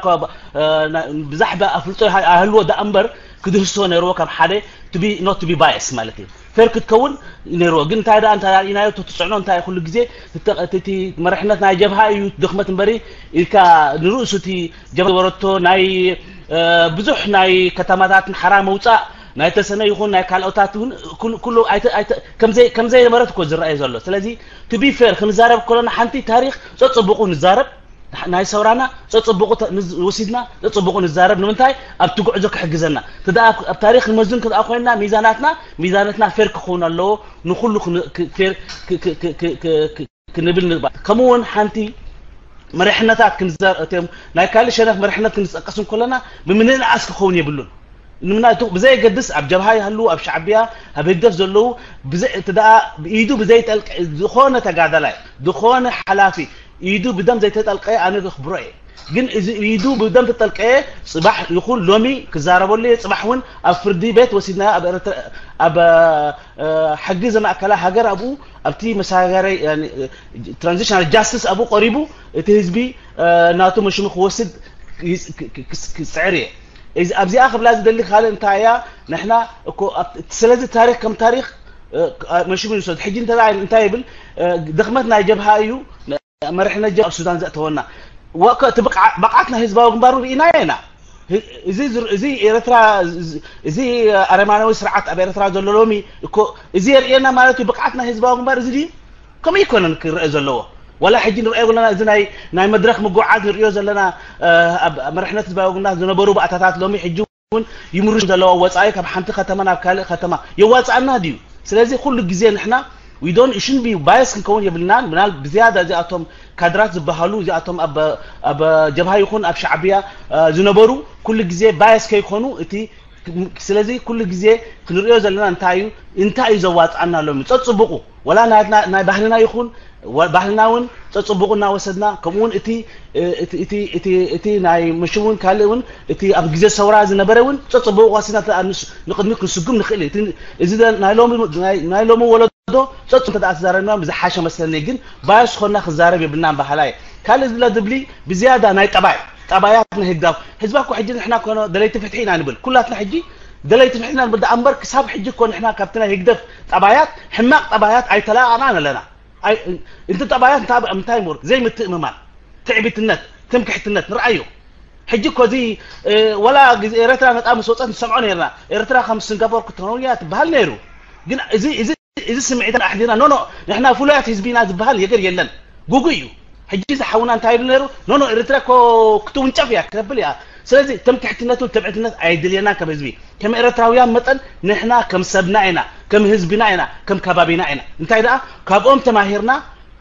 ብዛሕባ ኣፍልጦ ኣህልዎ ደኣ እምበር ክድህስሶ ነይርዎ ካብ ሓደ to be not to be bias ማለት እዩ። ፌር ክትከውን ነይርዎ። ግን እንታይ ደኣ እንታይ ርኢናዮ ትፅዕኖ እንታይ ኩሉ ግዜ እቲ መርሕነት ናይ ጀብሃ እዩ ድኽመት እምበሪ ኢልካ ንርእሱ እቲ ጀብሃ ዝበረቶ ናይ ብዙሕ ናይ ከተማታት ንሓራ መውፃእ ናይ ተሰነ ይኹን ናይ ካልኦታት እውን ኩሉ ከምዘይነበረት እኮ ዝረኣየ ዘሎ። ስለዚ to be fair ክንዛረብ ከሎና ሓንቲ ታሪኽ ጸጽቡቑ ንዛረብ፣ ናይ ሰውራና ጸጽቡቑ ወሲድና ጸጽቡቑ ንዛረብ። ንምንታይ ኣብቲ ጉዕዞ ክሕግዘና። ኣብ ታሪኽ ንመዝን ክኣ ኮይና ሚዛናትና ሚዛናትና ፌር ክኸውን ኣለዎ። ንኹሉ ፌር ክንብል ንግባእ። ከምኡ እውን ሓንቲ መሪሕነታት ክንዘር እቶም ናይ ካልእ ሸነኽ መሪሕነት ክንጠቀስ እንከለና ብምንእንኣስ ክኸውን የብሉን። ንምናቱ ብዘየገድስ ኣብ ጀብሃ ይሃሉ ኣብ ሻዕብያ ኣብ ህግደፍ ዘለዉ እቲ ደኣ ኢዱ ብዘይጠልቀ ዝኾነ ተጋዳላይ ዝኾነ ሓላፊ ኢዱ ብደም ዘይተጠልቀየ ኣነ ክኽብሮ እየ። ግን እዚ ኢዱ ብደም ተጠልቀየ ጽባሕ ይኹን ሎሚ ክዛረበሉ እየ። ጽባሕ እውን ኣብ ፍርዲ ቤት ወሲድና ኣብ ሕጊ ዘማእከላ ሃገር ኣብኡ ኣብቲ መሰጋገሪ ትራንዚሽናል ጃስቲስ ኣብኡ ቀሪቡ እቲ ህዝቢ ናቱ መሽሙ ክወስድ ክፅዕር እየ። ኣብዚኣ ክብላ ዝደሊ ካልእ እንታይ እያ ንሕና እኮ ስለዚ ታሪክ ከም ታሪክ መሽሙ ይውሰድ። ሕጂ እንታይ ይብል ድኽመት ናይ ጀብሃ እዩ መሪሕነት ጀብሃ ኣብ ሱዳን ዘእተወና። እቲ ብቕዓት ናይ ህዝባዊ ግንባሩ ርኢናዮ ኢና። እዚ ኤርትራ እዚ ኣረማናዊ ስርዓት ኣብ ኤርትራ ዘሎ ሎሚ እኮ እዚ የርእየና ማለት እዩ። ብቕዓት ናይ ህዝባዊ ግንባር እዚ ድዩ? ከምኡ ይኮነን ክረአ ዘለዎ። ዋላ ሕጂ ንርአዮ ዘለና እዚ ናይ ናይ መድረክ ምጉዓዝ ንርእዮ ዘለና ኣብ መሪሕነት ህዝባዊ ግንባር ዝነበሩ ባእታታት ሎሚ ሕጂ እውን ይምርሹ ዘለዋ ወፃኢ ካብ ሓንቲ ከተማ ናብ ካልእ ከተማ የዋፅኣና ድዩ? ስለዚ ኩሉ ግዜ ንሕና we don't shouldn't be bias ክንከውን የብልናን። ምናል ብዝያዳ እዚኣቶም ካድራት ዝበሃሉ እዚኣቶም ኣብ ጀብሃ ይኹን ኣብ ሻዕብያ ዝነበሩ ኩሉ ግዜ ባየስ ከይኮኑ እቲ ስለዚ ኩሉ ግዜ ክንሪኦ ዘለና እንታይ እዩ እንታይ እዩ ዘዋፅኣና ሎሚ ፀፅቡቁ ወላ ናይ ባህልና ይኹን ባህልና እውን ፀፅቡቁ እናወሰድና ከምኡውን እቲ እቲ ናይ ምሽ እውን ካልእ እውን እቲ ኣብ ግዜ ሰውራ ዝነበረ እውን ፀፅቡቁ ዋሲና ንቅድሚት ክንስጉም ንኽእል እዩ። እዚ ናይ ሎሚ ወለዶ ፀፁ እንተ ተዛረብና ብዝሓሸ መስለኒ ግን ባዮስ ኾና ክዛረብ የብልናን በሃላይ ካልእ ዝብላ ዝብሊ ብዝያዳ ናይ ጠባይ ጠባያት ናይ ህግዳፍ ህዝባ እኮ ሕጂ ንሕና ኮኖ ደለይቲ ፍትሒ ኢና ንብል ኩላትና ሕጂ ደለይቲ ፍትሒ ኢና ንብል ደኣ እምበር ክሳብ ሕጂ እኮ ንሕና ካብቲ ናይ ህግደፍ ጠባያት ሕማቕ ጠባያት ኣይተላኣናን ኣለና። ኣይ፣ እንትን ጠባያት እንታይ እንታይ ምር ዘይምትእምማን፣ ትዕቢትነት፣ ትምክሕትነት ንርኣዮ። ሕጂ እኮ እዚ፣ እ፣ ወላ ግዜ ኤርትራ ነጻ ምስ ወጸት ንሰምዖ ነርና። ኤርትራ ከም ሲንጋፖር ክትኸውን እያ ትበሃል ነይሩ። ግን እዚ እዚ እዚ ስምዒት ኣሕዲርና፣ ኖ ኖ፣ ንሕና ፍሉያት ህዝቢ ኢና ዝበሃል ነገር የለን። ጉጉ እዩ። ሕጂ እዚ ሓውና እንታይ ይብል ነይሩ? ኖ ኖ፣ ኤርትራ እኮ ክትውንጨፍ እያ፣ ክተብል እያ። ስለዚ ትምክሕትነትን ትዕቢትነት ኣየድልየናን ከም ህዝቢ። ከም ኤርትራውያን መጠን ንሕና ከም ሰብና ኢና፣ ከም ህዝብና ኢና፣ ከም ከባቢና ኢና። እንታይ ደኣ ካብኦም ተማሂርና፣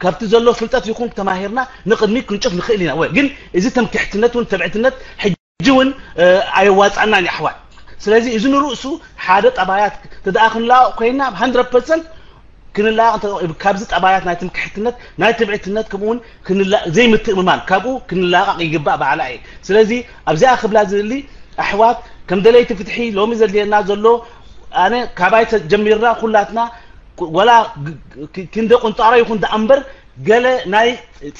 ካብቲ ዘሎ ፍልጠት ይኹን ተማሂርና ንቕድሚት ክንጭፍ ንኽእል ኢና። ወይ ግን እዚ ትምክሕትነት እውን ትዕቢትነት ሕጂ እውን፣ እ፣ ኣየዋጻናን እዩ ኣሕዋት። ስለዚ እዚ ንርእሱ ሓደ ጠባያት እንተ ደኣ ክንላቐቕ ኮይና፣ ብ hundred percent ክንላቐቕ እንተ-፣ ካብዚ ጠባያት ናይ ትምክሕትነት፣ ናይ ትብዕትነት፣ ከምኡ እውን ክንላ-፣ ዘይምትእምማን ካብኡ ክንላቐቕ ይግባእ በዓላ እየ። ስለዚ ኣብዚኣ ክብላ ዝደሊ ኣሕዋት፣ ከም ደለይቲ ፍትሒ ሎሚ ዘድልየና ዘሎ፣ ኣነ ካባይ ተ-፣ ጀሚርና ኩላትና ክ-፣ ወላ ግ-፣ ግ-፣ ክንደ ቁንጣሮ ይኹን ደኣ እምበር፣ ገለ ናይ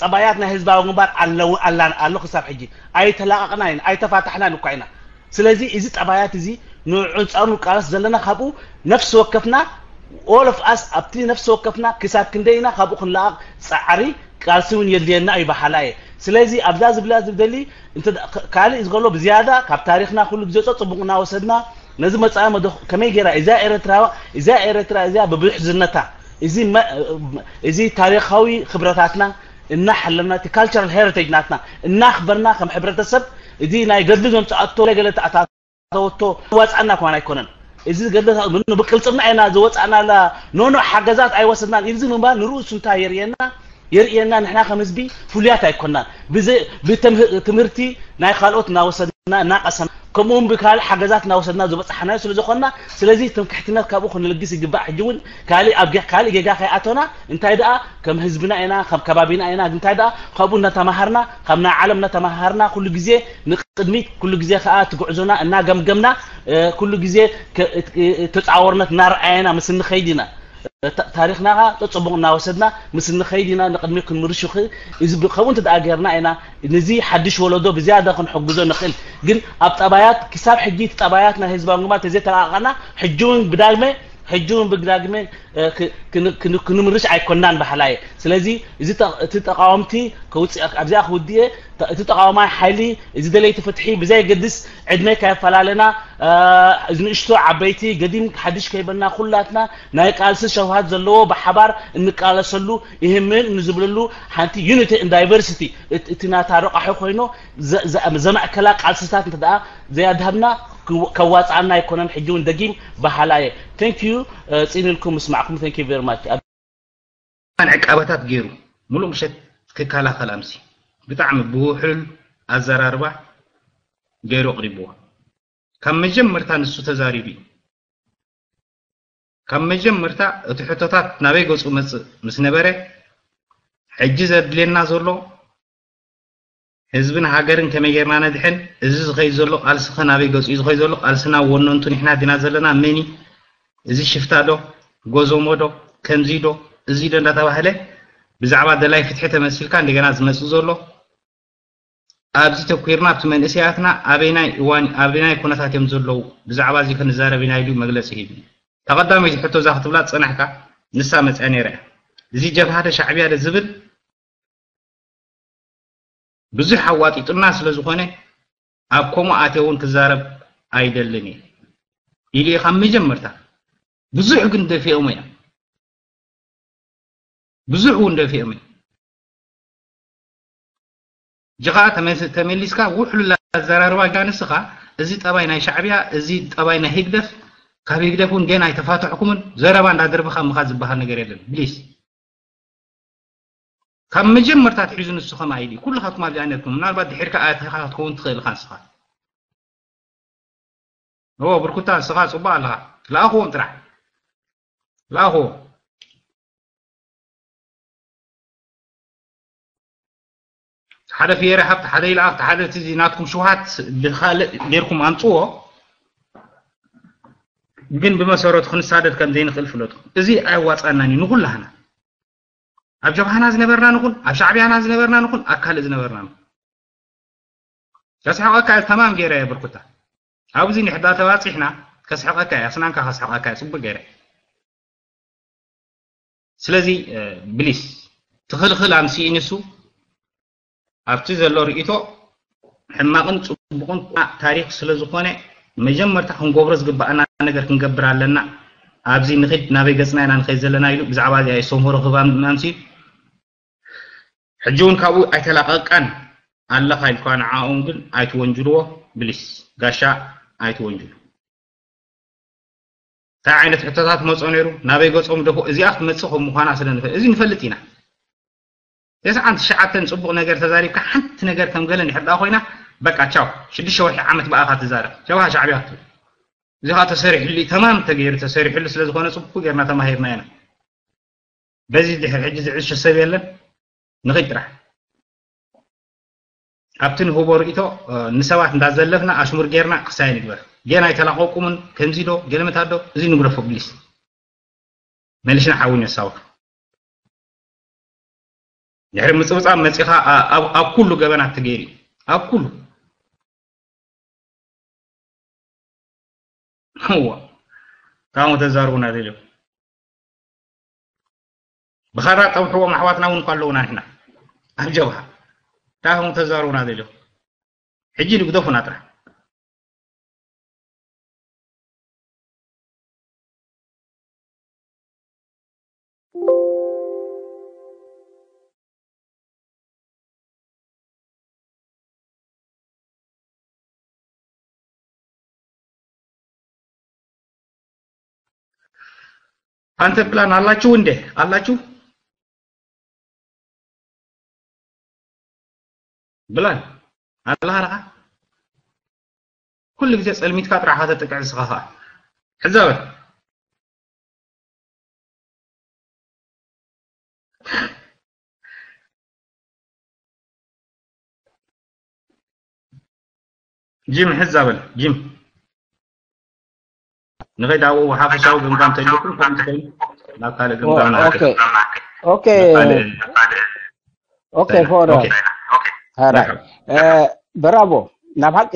ጸባያት ናይ ህዝባዊ ግንባር ኣለዉ-፣ ኣላን-፣ ኣሎ ክሳብ ሕጂ። ኣይተላቐቕና ኢና፣ ኣይተፋታሕናን እኳ ኢና። ስለዚ እዚ ጠባያት እዚ ንዕንጻሩ ንቃለስ ዘለና ካብኡ ነፍሲ ወከፍና፣ all of us፣ ኣብቲ ነፍሲ ወከፍና ክሳብ ክንደይ ኢና ካብኡ ክንላቐቕ ጻዕሪ ቃልሲ እውን የድልየና እዩ በሃላ እየ። ስለዚ ኣብዛ ዝብላ ዝደሊ እንተ ደ-፣ ካ-፣ ካልእ ዝገሎ ብዝያዳ ካብ ታሪኽና ኩሉ ግዜ ጸጽቡቕ እናወሰድና ነዚ መጻኢ መድረኽ ከመይ ገይራ እዛ ኤርትራ፣ እዛ ኤርትራ እዚኣ ብብሕዝነታ፣ እዚ መ-፣ እዚ ታሪኻዊ ክብረታትና እናሓለና፣ እቲ ካልቸራል ሄሪቴጅ ናትና እናኽበርና፣ ከም ሕብረተሰብ እዚ ናይ ገድሊ ዘምጽኣቶ ገለ ተኣታተወቶ ዋጻና ከማን ኣይኮነን። እዚ ገድሊ ብቅልጽምና ኢና ዝወጻናላ፣ ኖኖ ሓገዛት ኣይወሰድናን። እዚ ምንባር ንርእሱ እንታይ የርእየና? የርእየና ንሕና ከም ህዝቢ ፍሉያት ኣይኮናን። ብዘ-፣ ብተምህ-፣ ትምህርቲ ናይ ካልኦት እናወሰድና እናቀሰምና፣ ከምኡ እውን ብካልእ ሓገዛት እናወሰድና ዝበጻሕናዮ ስለ ዝኾንና፣ ስለዚ ትምክሕትነት ካብኡ ክንልግስ ይግባእ። ሕጂ እውን ካልእ ኣብ ጌ-፣ ካልእ ጌጋ ከይኣቶና፣ እንታይ ደኣ ከም ህዝብና ኢና፣ ከም ከባቢና ኢና፣ እንታይ ደኣ ካብኡ እናተማሃርና፣ ካብ ናይ ዓለም እናተማሃርና፣ ኩሉ ግዜ ንቅድሚት፣ ኩሉ ግዜ ከኣ እቲ ጉዕዞና እናገምገምና፣ እ፣ ኩሉ ግዜ ከ-፣ እ፣ እ፣ ተጻዋርነት እናረኣየና ምስ እንኸይድ ኢና። ታ-፣ ታሪኽና ኸኣ ጸጽቡቕ እናወሰድና ምስ እንኸይድ ኢና ንቕድሚት ክንምርሽ ይኽእል። እዚ ብ-፣ ከምኡ እንተ ደኣ ጌርና ኢና፣ ነዚ ሓድሽ ወለዶ ብዝያዳ ክንሕግዞ ንኽእል። ግን ኣብ ጠባያት፣ ክሳብ ሕጂ እቲ ጠባያት ናይ ህዝባዊ ግንባር ተዘይተላቐቕና፣ ሕጂ እውን ብዳግመ፣ ሕጂ እውን ብዳግመ፣ እ፣ ክ-፣ ክን-፣ ክን-፣ ክንምርሽ ኣይኮናን በሃላይ እየ። ስለዚ እዚ ተ-፣ እቲ ተቃወምቲ ከውጽእ፣ ኣብዚኣ ክውድእ እየ። ተ-፣ እቲ ተቃዋማይ ሓይሊ፣ እዚ ደለይቲ ፍትሒ ብዘየገድስ ዕድመ ከየፈላለና፣ እ፣ እዚ ንእሽቶ ዓበይቲ ገዲም ሓድሽ ከይበልና ኩላትና ናይ ቃልሲ ሸውሃት ዘለዎ ብሓባር እንቃለሰሉ ይህምን እንዝብለሉ ሓንቲ ዩኒቲ ኢን ዳይቨርሲቲ እት-፣ እቲ ናታ ረቋሒ ኮይኑ ዘ-፣ ዘ-፣ ዘማእከላ ቃልስታት እንተ ደኣ ዘያድሃብና ክው-፣ ከዋጽኣና ኣይኮነን። ሕጂ እውን ደጊም በሃላ እየ። Thank you፣ እ፣ ጽን ኢልኩም ምስማዕኩም። Thank you very much። ኣብ ዕቃበታት ገይሩ ሙሉእ ምሸት ክከላኸል ኣምሲ ብጣዕሚ ብውሕሉል ኣዘራርባ ገይሩ ኣቕሪብዎ። ካብ መጀመርታ ንሱ ተዛሪቡ እዩ። ካብ መጀመርታ እቲ ሕቶታት ናበይ ገጹ መጽእ ምስ ነበረ፣ ሕጂ ዘድልየና ዘሎ ህዝብን ሃገርን ከመይ ጌርና ነድሕን፣ እዚ ዝኸይድ ዘሎ ቃልሲ ከ ናበይ ገጹ እዩ ዝኸይድ ዘሎ፣ ቃልስና ወነንቱ ንሕና ዲና ዘለና፣ መን እዩ፣ እዚ ሽፍታ ዶ፣ ጎዞሞ ዶ፣ ከምዚ ዶ፣ እዚ ዶ እንዳተባህለ ብዛዕባ ደላይ ፍትሒ ተመሲልካ እንደገና ዝመጽእ ዘሎ፣ ኣብዚ ተኲርና ኣብቲ መንእሰያትና ኣበይናይ እዋን፣ ኣበይናይ ኩነታት እዮም ዘለዉ፣ ብዛዕባ እዚ ክንዛረብ ኢና ኢሉ መግለጺ ሂቡ። ተቐዳመይቲ ሕቶ እዛ ክትብላ ዝጸናሕካ ንሳ መጽያ ነይራ እያ። እዚ ጀብሃ ዶ ሻዕብያ ዶ ዝብል ብዙሕ ኣዋጢጡና ስለ ዝኾነ ኣብ ከምኡ ኣትየ እውን ክዛረብ ኣይደልን እየ ኢሉ እዩ ካብ መጀመርታ። ብዙሕ ግን ደፊኦም እዮም። ብዙሕ እውን ደፊኦም እዮም። ሕጂ ኸዓ ተመስ-፣ ተመሊስካ ውሕሉል ኣዘራርባ ጋ ንስኻ፣ እዚ ጠባይ ናይ ሻዕብያ፣ እዚ ጠባይ ናይ ህግደፍ፣ ካብ ህግደፍ እውን ገና ኣይተፋተሕኩምን፣ ዘረባ እንዳደርበኻ ምኻድ ዝበሃል ነገር የለን። ፕሊስ። ካብ መጀመርታ ኣትሒዙ ንሱ ከማይ ኢሉ እዩ። ኩልኻትኩም ኣብዚኣ ነርኩም። ምናልባት ድሒርካ ኣቲኻ ክትከውን ትኽእል ኢኻ ንስኻ። እዎ፣ ብርኩታ፣ ንስኻ ጽቡቕ ኣለኻ። ለኣኽዎም ጥራሕ። ለኣኽዎ። ሓደ ፍየረ ሃብቲ፣ ሓደ ይልኣኽ፣ ሓደ እቲ ናትኩም ሽውሃት ብኻልእ ጌርኩም ኣምጽዎ። ግን ብመሰረቱ ክንሳደድ ከም ዘይንኽእል ፍለጡ። እዚ ኣየዋጽኣናን እዩ ንኹላህና። ኣብ ጀብሃና ዝነበርና ንኹን፣ ኣብ ሻዕብያና ዝነበርና ንኹን፣ ኣብ ካልእ ዝነበርና ንኹን። ከስሕቐካ እየ፣ ተማም ገይረ እየ ብርኩታ። ኣብዚ ንሕዳ ተባጺሕና፣ ከስሕቐካ እየ፣ ኣስናንካ ከስሕቐካ እየ፣ ጽቡቕ ገይረ። ስለዚ ብሊስ ትኽልኽል ኣምስኢ ንሱ ኣብቲ ዘሎ ርእቶ ሕማቕን ጽቡቕን ታሪኽ ስለ ዝኾነ መጀመርታ ክንገብሮ ዝግባኣና ነገር ክንገብር ኣለና። ኣብዚ ንኺድ ናበይ ገጽና ኢና ንኸይድ ዘለና ኢሉ ብዛዕባ እዚኣ የስተምህሮ ክህብ ኣምስዩ ሕጂ እውን ካብኡ ኣይተላቐቃን ኣለኻ ኢልኳ ንዓኦም ግን ኣይትወንጅልዎ። ብሊስ ጋሻ ኣይትወንጅሉ። እንታይ ዓይነት ሕቶታት መጾ ነይሩ? ናበይ ገጾም ደፎ? እዚኣ ክትመጽእ ከም ምዃና ስለ ንፈልጥ እዚ ንፈልጥ ኢና። ተስዓን ትሽዓተን ጽቡቕ ነገር ተዛሪብካ ሓንቲ ነገር ከም ገለ እንድሕር ደኣ ኮይና በቃ ቻው ሽዱሽተ ወርሒ ዓመት ብኣኻ ትዛረብ ጀብሃ ሻዕብያ ክትብል እዚ ከዓ ተሰሪሕሉ እዩ ተማም ተገይሩ ተሰሪሕሉ ስለ ዝኾነ ጽቡቕ ጌርና ተማሂርና ኢና። በዚ ድሕር ሕጂ ዝዕሸ ሰብ የለን። ንኺድ ጥራሕ ኣብቲ ንህቦ ርእቶ ንሰባት እንዳዘለፍና ኣሽሙር ጌርና ክሳይ ንግበር። ጌና ኣይተላቀቁምን ከምዚ ዶ ገለመታት ዶ እዚ ንግደፎ ብሊስ። መሊስና ሓዊ ነሳውር። ድሕሪ ምጽብጻብ መጺኻ ኣብ ኩሉ ገበናት ትገይር እዩ ኣብ ኩሉ እዋ ታሞ ተዛርቡና ደልዮም ብኻራ ጠብሕዎም ኣሕዋትና እውን እኳ ኣለውና ንሕና ኣብ ጀብሃ ታሆም ተዛርቡና ደልዮም ሕጂ ንግደፉና ጥራሕ ኣንተ ፕላን ኣላችሁ እንዴ ኣላችሁ ብላን ኣለኻ ርኻ ኩሉ ግዜ ጸልሚትካ ጥራሕኻ ተጥቅዕ ንስኻ ኸኣ ሕዛበ ጂም ሕዝ ኣበል ጂም ንኸይድ ኣብኡ ሓፈሻዊ ገምጋም ተልኩም ከም ትኸይኑ ናብ ካልእ ገምጋም ኦኬ ኦኬ ኦኬ ፎረ ሀራይ ብራቦ ናብ ሓቂ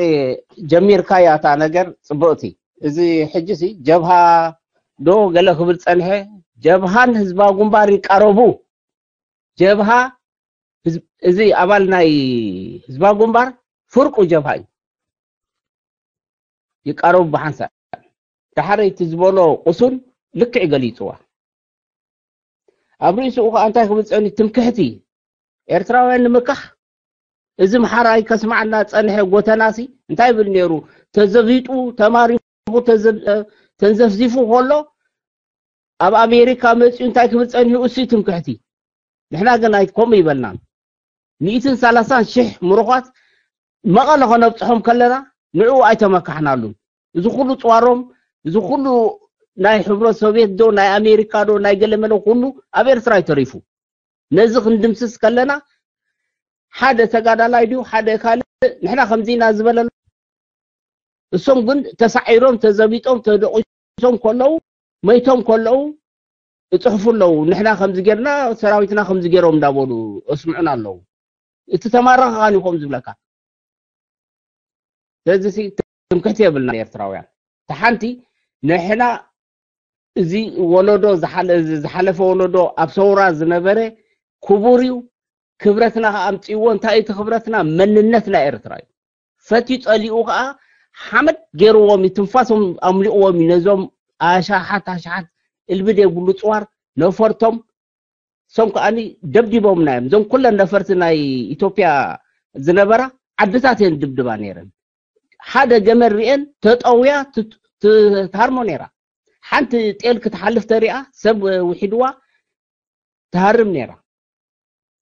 ጀሚርካያ እታ ነገር ጽብቕቲ እዚ ሕጂ ሲ ጀብሃ ዶ ገለ ክብል ጸንሐ ጀብሃን ህዝባዊ ግንባር ይቃረቡ ጀብሃ እዚ ኣባል ናይ ህዝባዊ ግንባር ፍርቁ ጀብሃ እዩ ይቃረቡ ብሓንሳእ ዳሕረይ እቲ ዝበሎ ቁሱል ልክዕ ገሊፅዋ ኣብ ርእስኡ ከዓ እንታይ ክብል ፀኒ ትምክሕቲ ኤርትራውያን ንምካሕ እዚ ምሓራይ ከስማዓና ፀንሐ ጎተናሲ እንታይ ይብል ነይሩ ተዘቢጡ ተማሪኹ ተንዘፍዚፉ ከሎ ኣብ ኣሜሪካ መፂኡ እንታይ ክብል ፀኒሑ እሱ ትምክሕቲ ንሕና ግን ኣይኮም ይበልናን ሚእትን ሰላሳን ሽሕ ምሩኻት መቐለ ከነብፅሖም ከለና ንዕኡ ኣይተመካሕናሉን እዚ ኩሉ ፅዋሮም እዚ ኩሉ ናይ ሕብረት ሶቪየት ዶ ናይ ኣሜሪካ ዶ ናይ ገለመለ ኩሉ ኣብ ኤርትራ እዩ ተሪፉ ነዚ ክንድምስስ ከለና ሓደ ተጋዳላይ ድዩ ሓደ ካልእ ንሕና ከምዚና ዝበለሉ እሶም ግን ተሳዒሮም ተዘቢጦም ተደቂሶም ከለዉ መይቶም ከለዉ እፅሕፉ ኣለዉ ንሕና ከምዚ ጌርና ሰራዊትና ከምዚ ገይሮም እንዳበሉ እስምዑን ኣለዉ እቲ ተማረኸ ካን ይኮም ዝብለካ ስለዚ ትምክሕቲ የብልና ኤርትራውያን ተሓንቲ ንሕና እዚ ወለዶ ዝሓለፈ ወለዶ ኣብ ሰውራ ዝነበረ ክቡር እዩ ክብረትና ከኣምፅእዎ እንታይ እቲ ክብረትና መንነትና ኤርትራ እዩ ፈትዩ ጸሊኡ ከኣ ሓመድ ገይርዎም እዩ ትንፋሶም ኣምሊቕዎም እዩ ነዞም ኣሻሓት ኣሻሓት እልቢ ዘይብሉ ጽዋር ነፈርቶም እሶም ከኣኒ ደብዲቦምና እዮም እዞም ኩለን ነፈርቲ ናይ ኢትዮጵያ ዝነበራ ዓድታት እየን ድብድባ ነይረን ሓደ ገመድ ርኤን ተጠውያ ትሃርሞ ነይራ ሓንቲ ጤል ክትሓልፍ ተሪኣ ሰብ ውሒድዋ ትሃርም ነይራ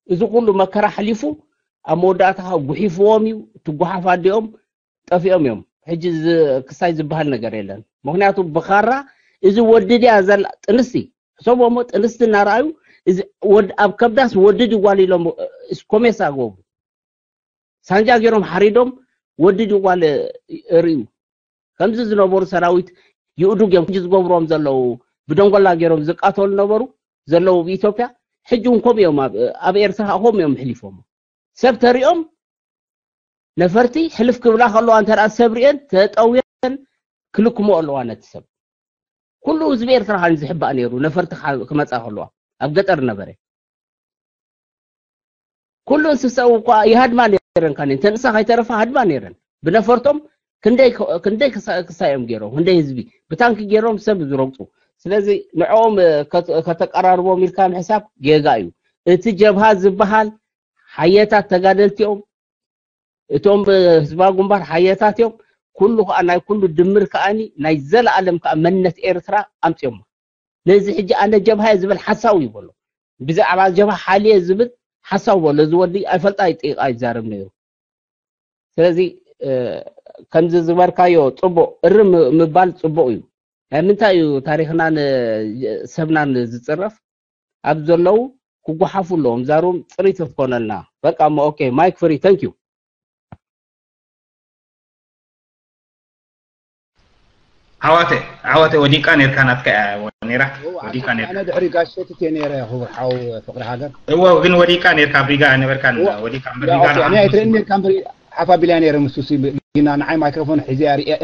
እዚ ኩሉ መከራ ሓሊፉ ኣብ መወዳእታ ከዓ ጉሒፍዎም እዩ ትጓሓፍ ኣዲኦም ጠፊኦም እዮም ሕጂ ክሳይ ዝበሃል ነገር የለን ምክንያቱ ብኻራ እዚ ወዲ ድያ ዘላ ጥንስቲ ሕሰቦሞ ጥንስቲ እናረኣዩ ኣብ ከብዳስ ወዲ ድጓል ኢሎም ኮሜሳ ገብሩ ሳንጃ ገይሮም ሓሪዶም ወዲ ድጓል ርእዩ ከምዚ ዝነበሩ ሰራዊት ይእዱግ እዮም ሕጂ ዝገብርዎም ዘለዉ ብደንጎላ ገይሮም ዝቃተሉ ነበሩ ዘለዉ ኣብ ኢትዮጵያ ሕጂ እውን ከምኡ እዮም ኣብ ኤርትራ ከምኡ እዮም ሕሊፎም ሰብ ተሪኦም ነፈርቲ ሕልፍ ክብላ ከለዋ እንተ ሰብ ርኤን ተጠውየን ክልክሞ ኣለዋ ነቲ ሰብ ኩሉ ህዝቢ ኤርትራ ካን ዝሕባእ ነይሩ ነፈርቲ ክመፃ ከለዋ ኣብ ገጠር ነበረ። ኩሉ እንስሳኡ እኳ ይሃድማ ነይረን፣ ካን እንተ ንሳ ከይተረፋ ሃድማ ነይረን። ብነፈርቶም ክንደይ ክንደይ ክሳዮም ገይሮም፣ ክንደይ ህዝቢ ብታንኪ ገይሮም ሰብ ዝረግፁ። ስለዚ ንዕኦም ከተቀራርቦም ኢልካ ምሕሳብ ጌጋ እዩ። እቲ ጀብሃ ዝበሃል ሓየታት ተጋደልቲኦም፣ እቶም ህዝባዊ ግንባር ሓየታት እዮም። ኩሉ ከዓ ናይ ኩሉ ድምር ከዓኒ ናይ ዘለኣለም ከዓ መንነት ኤርትራ ኣምፅኦማ። ነዚ ሕጂ ኣነ ጀብሃ እየ ዝብል ሓሳዊ እዩ በሎ። ብዛዕባ ጀብሃ ሓልየ ዝብል ሓሳዊ በሎ። እዚ ወዲ ኣይፈልጣ ይጥይቃ ይዛረብ ነይሩ። ስለዚ ከምዚ ዝበርካዮ ፅቡቅ እሪ ምባል ፅቡቅ እዩ። ናይ ምንታይ እዩ ታሪክናን ሰብናን ዝፅረፍ? ኣብ ዘለዉ ክጓሓፉ ኣለዎም። ዛሩም ፅሪት ትኮነልና። በቃ ሞ ኦኬ ማይክ ፍሪ። Thank you። ዓዋተ ዓዋተ ወዲቃ ነርካ ናትካ ነራ ወዲቃ ነርካ። ድሕሪ ጋሸት እየ ነረ ክቡር ሓው ፍቅሪ ሃገር። እዎ ግን ወዲቃ ነርካ ብሪጋ ነበርካ ወዲቃ ብሪጋ እኔ ኣይትርእን ነርካ እምበር ሓፍ ኣቢልያ ነረ ምስ ሱ ግና ንዓይ ማይክሮፎን ሒዘ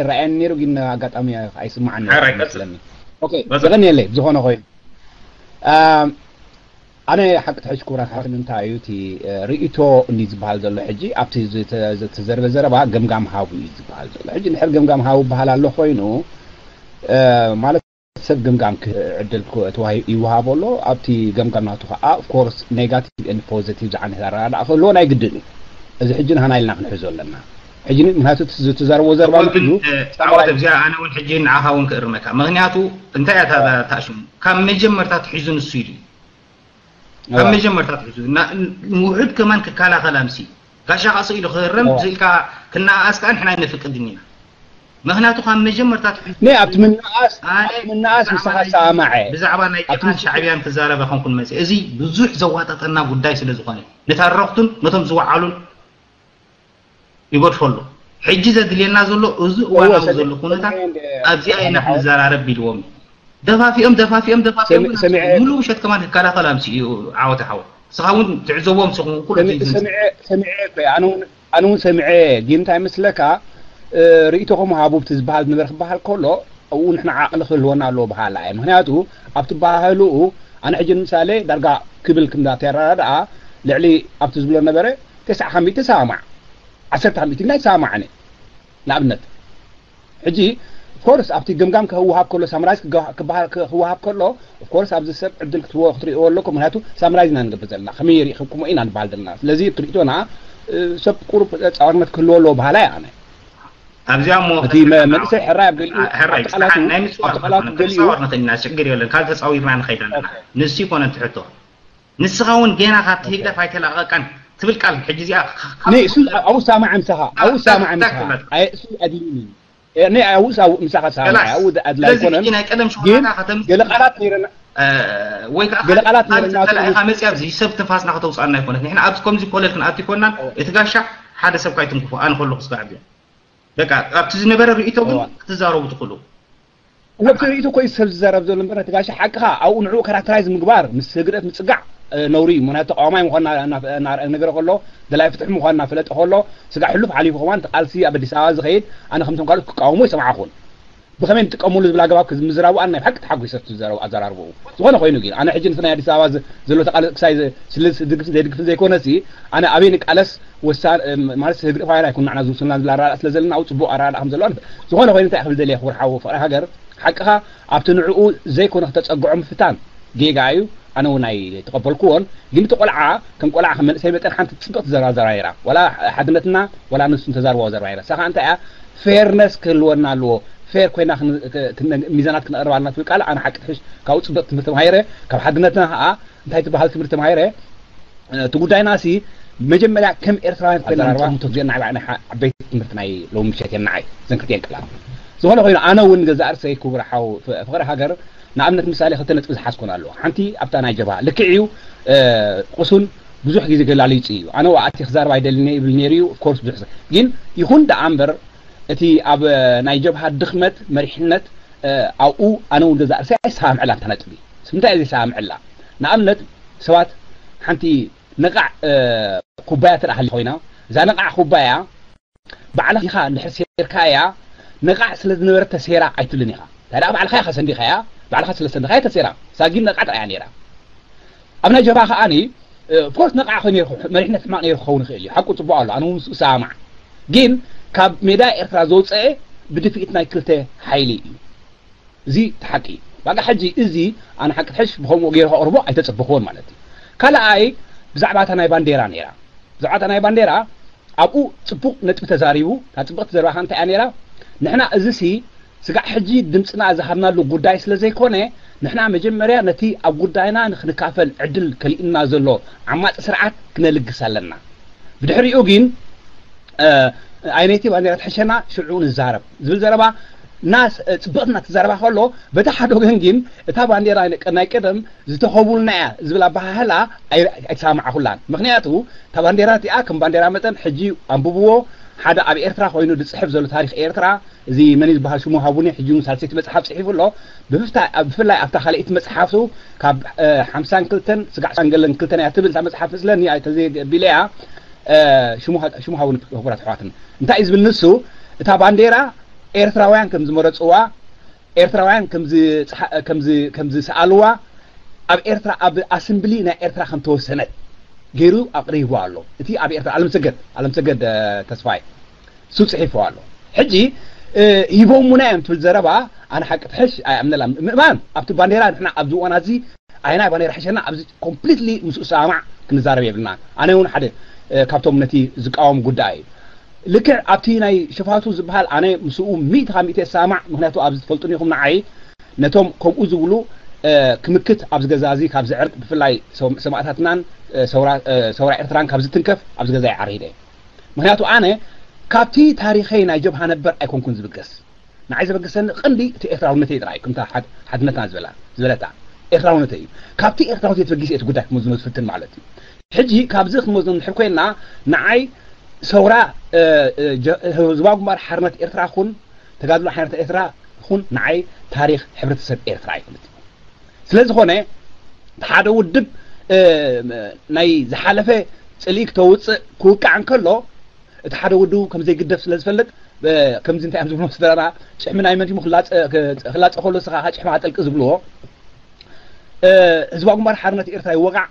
ርኣየኒ ነሩ ግን ኣጋጣሚ ኣይስማዓኒ ስለኒ። ኦኬ ዘቀንየለይ ብዝኾነ ኮይኑ ኣነ ሓቂ ትሕሽ ክቡራት ሓፍትን እንታይ እዩ እቲ ርእይቶ እንዲ ዝበሃል ዘሎ ሕጂ ኣብቲ ዝተዘርበ ዘረባ ገምጋም ሃቡ እዩ ዝበሃል ዘሎ። ሕጂ ንሕር ገምጋም ሃቡ በሃል ኣሎ ኮይኑ ማለት ሰብ ገምጋም ዕድል ይወሃቦ ኣሎ። ኣብቲ ገምጋም ናቱ ከዓ ኦፍኮርስ ኔጋቲቭ ን ፖዘቲቭ ዝዓይነት ኣረዳድኣ ክህልዎ ናይ ግድን እዩ። እዚ ሕጂ ንሃና ኢልና ክንሕዞ ኣለና። ሕጂ ምክንያቱ ዝተዘረቦ ዘረባ ንሕዙ ፃወት እዚኣ ኣነ እውን ሕጂ ንዓኻ እውን ክእርመካ። ምክንያቱ እንታይ እያ ታሽሙ ካብ መጀመርታ ትሒዙ ንሱ ኢሉ ካብ መጀመርታ ትሕዙ ውሑድ ከማን ክከላኸል ኣምሲ ጋሻ ካስኡ ኢሉ ክህረም ዝኢልካ ክነኣኣስ ከዓ ንሕና ኣይነፍቅድን ኢና። ምክንያቱ ካብ መጀመርታ ትሕዙ ነ ኣብቲ ምንኣስ ኣብቲ ምንኣስ ምሳኻ ሰማዐ ብዛዕባ ናይ ጀብሃን ሻዕብያን ክዛረብ ኣይኮንኩን መፅእ። እዚ ብዙሕ ዘዋጠጠና ጉዳይ ስለ ዝኾነ ንተረኽቱን ነቶም ዝወዓሉን ይገድፎ ኣሎ። ሕጂ ዘድልየና ዘሎ እዚ እዋናዊ ዘሎ ኩነታት ኣብዚኣ ኢና ክንዘራረብ ኢልዎም እዩ። ደፋፊኦም ደፋፊኦም ደፋፊኦም ሙሉ ውሸት ከማን ክከላኸል ኣምሲ እዩ ዓወት ሓወ ንስኻ እውን ትዕዘቦም ስኹም ኩሉ ሰሚዐ ኣነ እውን ሰሚዐ ግን እንታይ መስለካ ርእይቶኹም ሃቡ ብቲ ዝበሃል ዝነበረ ክበሃል ከሎ ኣብኡ ንሕና ዓቕሊ ክህልወና ኣለዎ በሃላ እየ። ምክንያቱ ኣብቲ በሃህልኡ ኣነ ሕጂ ንምሳሌ ዳርጋ ክብል ክንዳ ተራዳኣ ልዕሊ ኣብቲ ዝብሎ ነበረ ተስዓ ካብ ሚእቲ ሰማማዕ ዓሰርተ ካብ ሚእቲ ናይ ሰማማዕ ኣነ ንኣብነት ሕጂ ኦፍኮርስ ኣብቲ ገምጋም ክወሃብ ከሎ ሳምራይዝ ክበሃል ክወሃብ ከሎ ኦፍኮርስ ኣብዚ ሰብ ዕድል ክትዎ ክትርእዎ ኣለኩም። ምክንያቱ ሳምራይዝ ኢና ንገብር ዘለና ከመይ ርኢኹምዎ ኢና ንበሃል ዘለና። ስለዚ ትርኢቶና ሰብ ቁሩብ ፃዋርነት ክህልዎ ኣለዎ በሃላ እየ ኣነ። ኣብዚኣ እሞ እቲ መንእሰይ ሕራይ ኣብ ገሊኡ ሕራይ ናይ ምፅዋር ቃላት ገሊኡ ተፃወር ንኽእል ኢና ሽግር የለን። ካብ ተፃዊርና ንኸይድ ኣለና ንሱ ይኮነ ትሕቶ ንስኻ እውን ጌና ካብቲ ህግደፍ ኣይተላቐቃን ትብል ቃል ሕጂ እዚኣ ንሱ ኣብኡ ሳማዕ ምሳኻ ኣብኡ ሳማዕ ምሳኻ ኣየእሱ ኣድልኒ እኔ ኣውስ ምሳኻ ሳማዕ ኣው ኣድላይ ኣይኮነን። ናይ ቀደም ሸኾናታ ከተምፅእ ገለ ቃላት ነይረና ወይ ከዓ ገለ ቃላት ነይረና ተላኢኻ መፅያ ኣብዚ ሰብ ትንፋስና ከተውፅኣና ኣይኮነት። ንሕና ኣብዚ ከምዚ ኮለል ክንኣቱ ኣይኮናን። እቲ ጋሻ ሓደ ሰብ ካይትንክፎ ኣነ ከለኹ ስጋዕ ቢያ በቃ ኣብቲ ዝነበረ ርእይቶ ግን ክትዛረቡ ትኽእሉ። እሞ እቲ ርእይቶ እኮ እዩ ሰብ ዝዛረብ ዘሎ እምበር ነቲ ጋሻ ሓቅኻ ኣብኡ ንዕኡ ካራክተራይዝ ምግባር ምስ ህግደፍ ምጽጋዕ ነውሪ እዩ። ምክንያቱ ተቃዋማይ ምዃንና እናነገረ ከሎ ደላይ ፍትሒ ምዃንና ፈለጠ ከሎ ስጋዕ ሕሉፍ ሓሊፉ ከማን እቲ ቃልሲ ኣብ ኣዲስ ኣበባ ዝኸይድ ኣነ ከምቶም ካልኦት ክቃወሞ ይሰምዓኹን። ብኸመይ ንጥቀመሉ ዝብል ኣገባብ ምዝራቡ ኣነ ናይ ብሓቂ ተሓጒሰ እቲ ዘረባ ኣዘራርባኡ። ዝኾነ ኮይኑ ግን ኣነ ሕጂ ነቲ ናይ ኣዲስ ኣበባ ዘሎ ተቓለሲ ክሳይ ስለ ዝድግፍ ዘይድግፍን ዘይኮነሲ ኣነ ኣበይ ንቃለስ ወሳኒ ማለት ህግደፋውያን ኣይኮን ንዓና ዝውስኑና ዝብል ኣረዳድኣ ስለ ዘለና ኣብኡ ፅቡቕ ኣረዳድኣ ከም ዘለዋ ንፈልጥ። ዝኾነ ኮይኑ እንታይ ክብል ደልየ ክቡር ሓው ፍቕሪ ሃገር ሓቅኻ ኣብቲ ንዕኡ ዘይኮነ ክተፀግዖ ምፍታን ጌጋ እዩ። ኣነ እውን ኣይተቐበልኩዎን። ግን እቲ ቆልዓ ከም ቆልዓ ከም መንእሰይ መጠን ሓንቲ ፅብቕቲ ዘረባ ዘረባ ነይራ። ዋላ ሓድነትና ዋላ ንሱ እንተዛርባዎ ዘረባ ነይራ። እሳ ከዓ እንታይ እያ ፌርነስ ክህልወና ኣለዎ። ፌር ኮይና ሚዛናት ክነቕርብ ኣለና ትብል ቃል ኣነ ሓቂ ትሕሽ ካብኡ ፅብቕቲ ትምህርቲ ተማሂረ። ካብ ሓድነትና ከዓ እንታይ ትበሃል ትምህርቲ ተማሂረ እቲ ጉዳይና ሲ መጀመርያ ከም ኤርትራውያን ኮይና ኣዘራርባ። ንጠምቶ ዜና ናይ ባዕና ዓበይቲ ትምህርቲ ናይ ሎሚ ምሸት እየን ንዓይ ዘን ክልቲኤን ቃላት። ዝኾነ ኮይኑ ኣነ እውን ገዛእ ርእሰይ ክቡር ሓው ፍቕሪ ሃገር ንኣብነት ምሳሌ ክልተ ነጥቢ ዝሓዝኮን ኣለዎ። ሓንቲ ኣብታ ናይ ጀብሃ ልክዕ እዩ ቁሱን ብዙሕ ግዜ ገላሊጹ እዩ። ኣነ ዋኣቲ ክዛረብ ኣይደልን እየ ይብል ነይሩ እዩ። ኦፍኮርስ ብዙሕ ግን ይኹን ደኣ እምበር እቲ ኣብ ናይ ጀብሃ ድኽመት መሪሕነት ኣብኡ ኣነ እውን ገዛእ ርእሰይ ኣይሰማምዐላን እታ ነጥቢ። ስምንታይ እየ ዘይሰማምዐላ? ንኣብነት ሰባት ሓንቲ ነቓዕ ኩባያ ተደኣ ሃልያ ኮይና እዛ ነቓዕ ኩባያ ባዕልኻ ኢኻ እንድሕር ሴርካያ ነቓዕ ስለ ዝነበረት ተሴራ ኣይትብልን ኢኻ። እንታይ ደኣ ባዕልኻ ኢኻ ሰንዲኻያ፣ ባዕልኻ ስለ ሰንደኻያ ተሴራ። እሳ ግን ነቓዕ ጥራይ እያ ነይራ። ኣብ ናይ ጀብሃ ከዓኒ ኦፍኮርስ ነቕዓ ኮይኑ መሪሕነት ሕማቕ ነይሩ ክኸውን ይኽእል እዩ። ሓቁ ጽቡቕ ኣሎ፣ ኣነ እውን ምስኡ ሰማማዕ። ግን ካብ ሜዳ ኤርትራ ዘውፀአ ብድፍኢት ናይ ክልተ ሓይሊ እዩ። እዚ እቲ ሓቂ እዩ። ባጋ ሕጂ እዚ ኣነ ሓቂ ትሕሽ ብኸምኡ ገይሩ ከቕርቦ ኣይተጸበኽዎን ማለት እዩ። ካልኣይ ብዛዕባ እታ ናይ ባንዴራ ነይራ። ብዛዕባ እታ ናይ ባንዴራ ኣብኡ ጽቡቕ ነጥቢ ተዛሪቡ። እታ ጽብቕቲ ዘረባ ከኣ እንታይ እያ ነይራ? ንሕና እዚሲ ስጋዕ ሕጂ ድምጽና ዝሃብናሉ ጉዳይ ስለ ዘይኮነ ንሕና መጀመርያ ነቲ ኣብ ጉዳይና ንክንካፈል ዕድል ከሊኡና ዘሎ ዓማጺ ስርዓት ክነልግስ ኣለና። ብድሕሪኡ ግን ኣይ ነይቲ ባንዴራ ትሕሸና ሽዑ ንዛረብ ዝብል ዘረባ እና ጽብቕቲ እናተዛረባ ከሎ በቲ ሓደ ወገን ግን እታ ባንዴራ ናይ ቀደም ዝተኸቡልና እያ ዝብል ኣበሃህላ ኣይተሰማማዕኩላን። ምክንያቱ እታ ባንዴራ እቲኣ ከም ባንዴራ መጠን ሕጂ ኣንብብዎ ሓደ ኣብ ኤርትራ ኮይኑ ዝጽሕፍ ዘሎ ታሪኽ ኤርትራ እዚ መን እዩ ዝበሃል ሽሙ ሃቡኒ ሕጂ እውን ሳልሰይቲ መጽሓፍ ጽሒፉ ኣሎ። ብፍላይ ኣብታ ካልኣይቲ መጽሓፍቱ ካብ ሓምሳን ክልተን ስጋዕ ሳንገለን ክልተን እያ ትብል እታ መጽሓፍ መስለኒ ኣይተዘየቢለያ ሽሙ ሃቡኒ ክቡራት ኣሕዋትና እንታይ እዩ ዝብል ንሱ እታ ባንዴራ ኤርትራውያን ከም ዝመረጽዋ ኤርትራውያን ከም ዝሰኣልዋ ኣብ ኤርትራ ኣብ ኣስምብሊ ናይ ኤርትራ ከም ተወሰነት ገይሩ ኣቕሪቡ ኣሎ። እቲ ኣብ ኤርትራ ኣለምሰገድ ኣለምሰገድ ተስፋይ እሱ ጽሒፉ ኣሎ። ሕጂ ሂቦሙና እዮም ትብል ዘረባ ኣነ ሓቂ ትሕሽ ኣይኣምነላ። ምእማን ኣብቲ ባንዴራ ንሕና ኣብዚ እዋን ኣዚ ኣይናይ ባንዴራ ሕሸና ኣብዚ ኮምፕሊትሊ ምስኡ ሰማማዕ ክንዛረብ የብልና። ኣነ እውን ሓደ ካብቶም ነቲ ዝቃወም ጉዳይ እዩ። ልክዕ ኣብቲ ናይ ሽፋቱ ዝበሃል ኣነ ምስኡ ሚእቲ ካብ ሚእቲ የሰማማዕ። ምክንያቱ ኣብዚ ትፈልጡኒ ኢኹም ንዓይ ነቶም ከምኡ ዝብሉ ክምክት ኣብዚ ገዛ እዚ ካብ ዝዕርቅ ብፍላይ ሰማእታትናን ሰውራ ኤርትራን ካብ ዝትንከፍ ኣብዚ ገዛ ይዓሪደ። ምክንያቱ ኣነ ካብቲ ታሪኸይ ናይ ጀብሃ ነበር ኣይኮንኩን ዝብገስ። ንዓይ ዘበገሰኒ ቀንዲ እቲ ኤርትራውነተይ ጥራይ እዩ። ከምታ ሓድነትና ዝበላ ዝበለታ ኤርትራውነተይ እዩ። ካብቲ ኤርትራውነተይ ተበጊሰ እቲ ጉዳይ ክመዝኖ ዝፍትን ማለት እዩ። ሕጂ ካብዚ ክንመዝኖ ንድሕር ኮይንና ንዓይ ሰውራ ህዝባዊ ግንባር ሓርነት ኤርትራ ኩን ተጋድሎ ሓርነት ኤርትራ ኩን ንዓይ ታሪኽ ሕብረተሰብ ኤርትራ ኣይኮነት። ስለ ዝኾነ ሓደ ውድብ ናይ ዝሓለፈ ጽልኢ ክተውጽእ ክውቃዕ እንከሎ እቲ ሓደ ውድብ ከም ዘይግደፍ ስለ ዝፈልጥ ከምዚ እንታይ እዮም ዝብሉ ስደራና ጭሕሚ ናይ መን ክላጸ ከሎ ስኻ ጭሕሚ ኣጠልቂ ዝብልዎ ህዝባዊ ግንባር ሓርነት ኤርትራ ይወቃዕ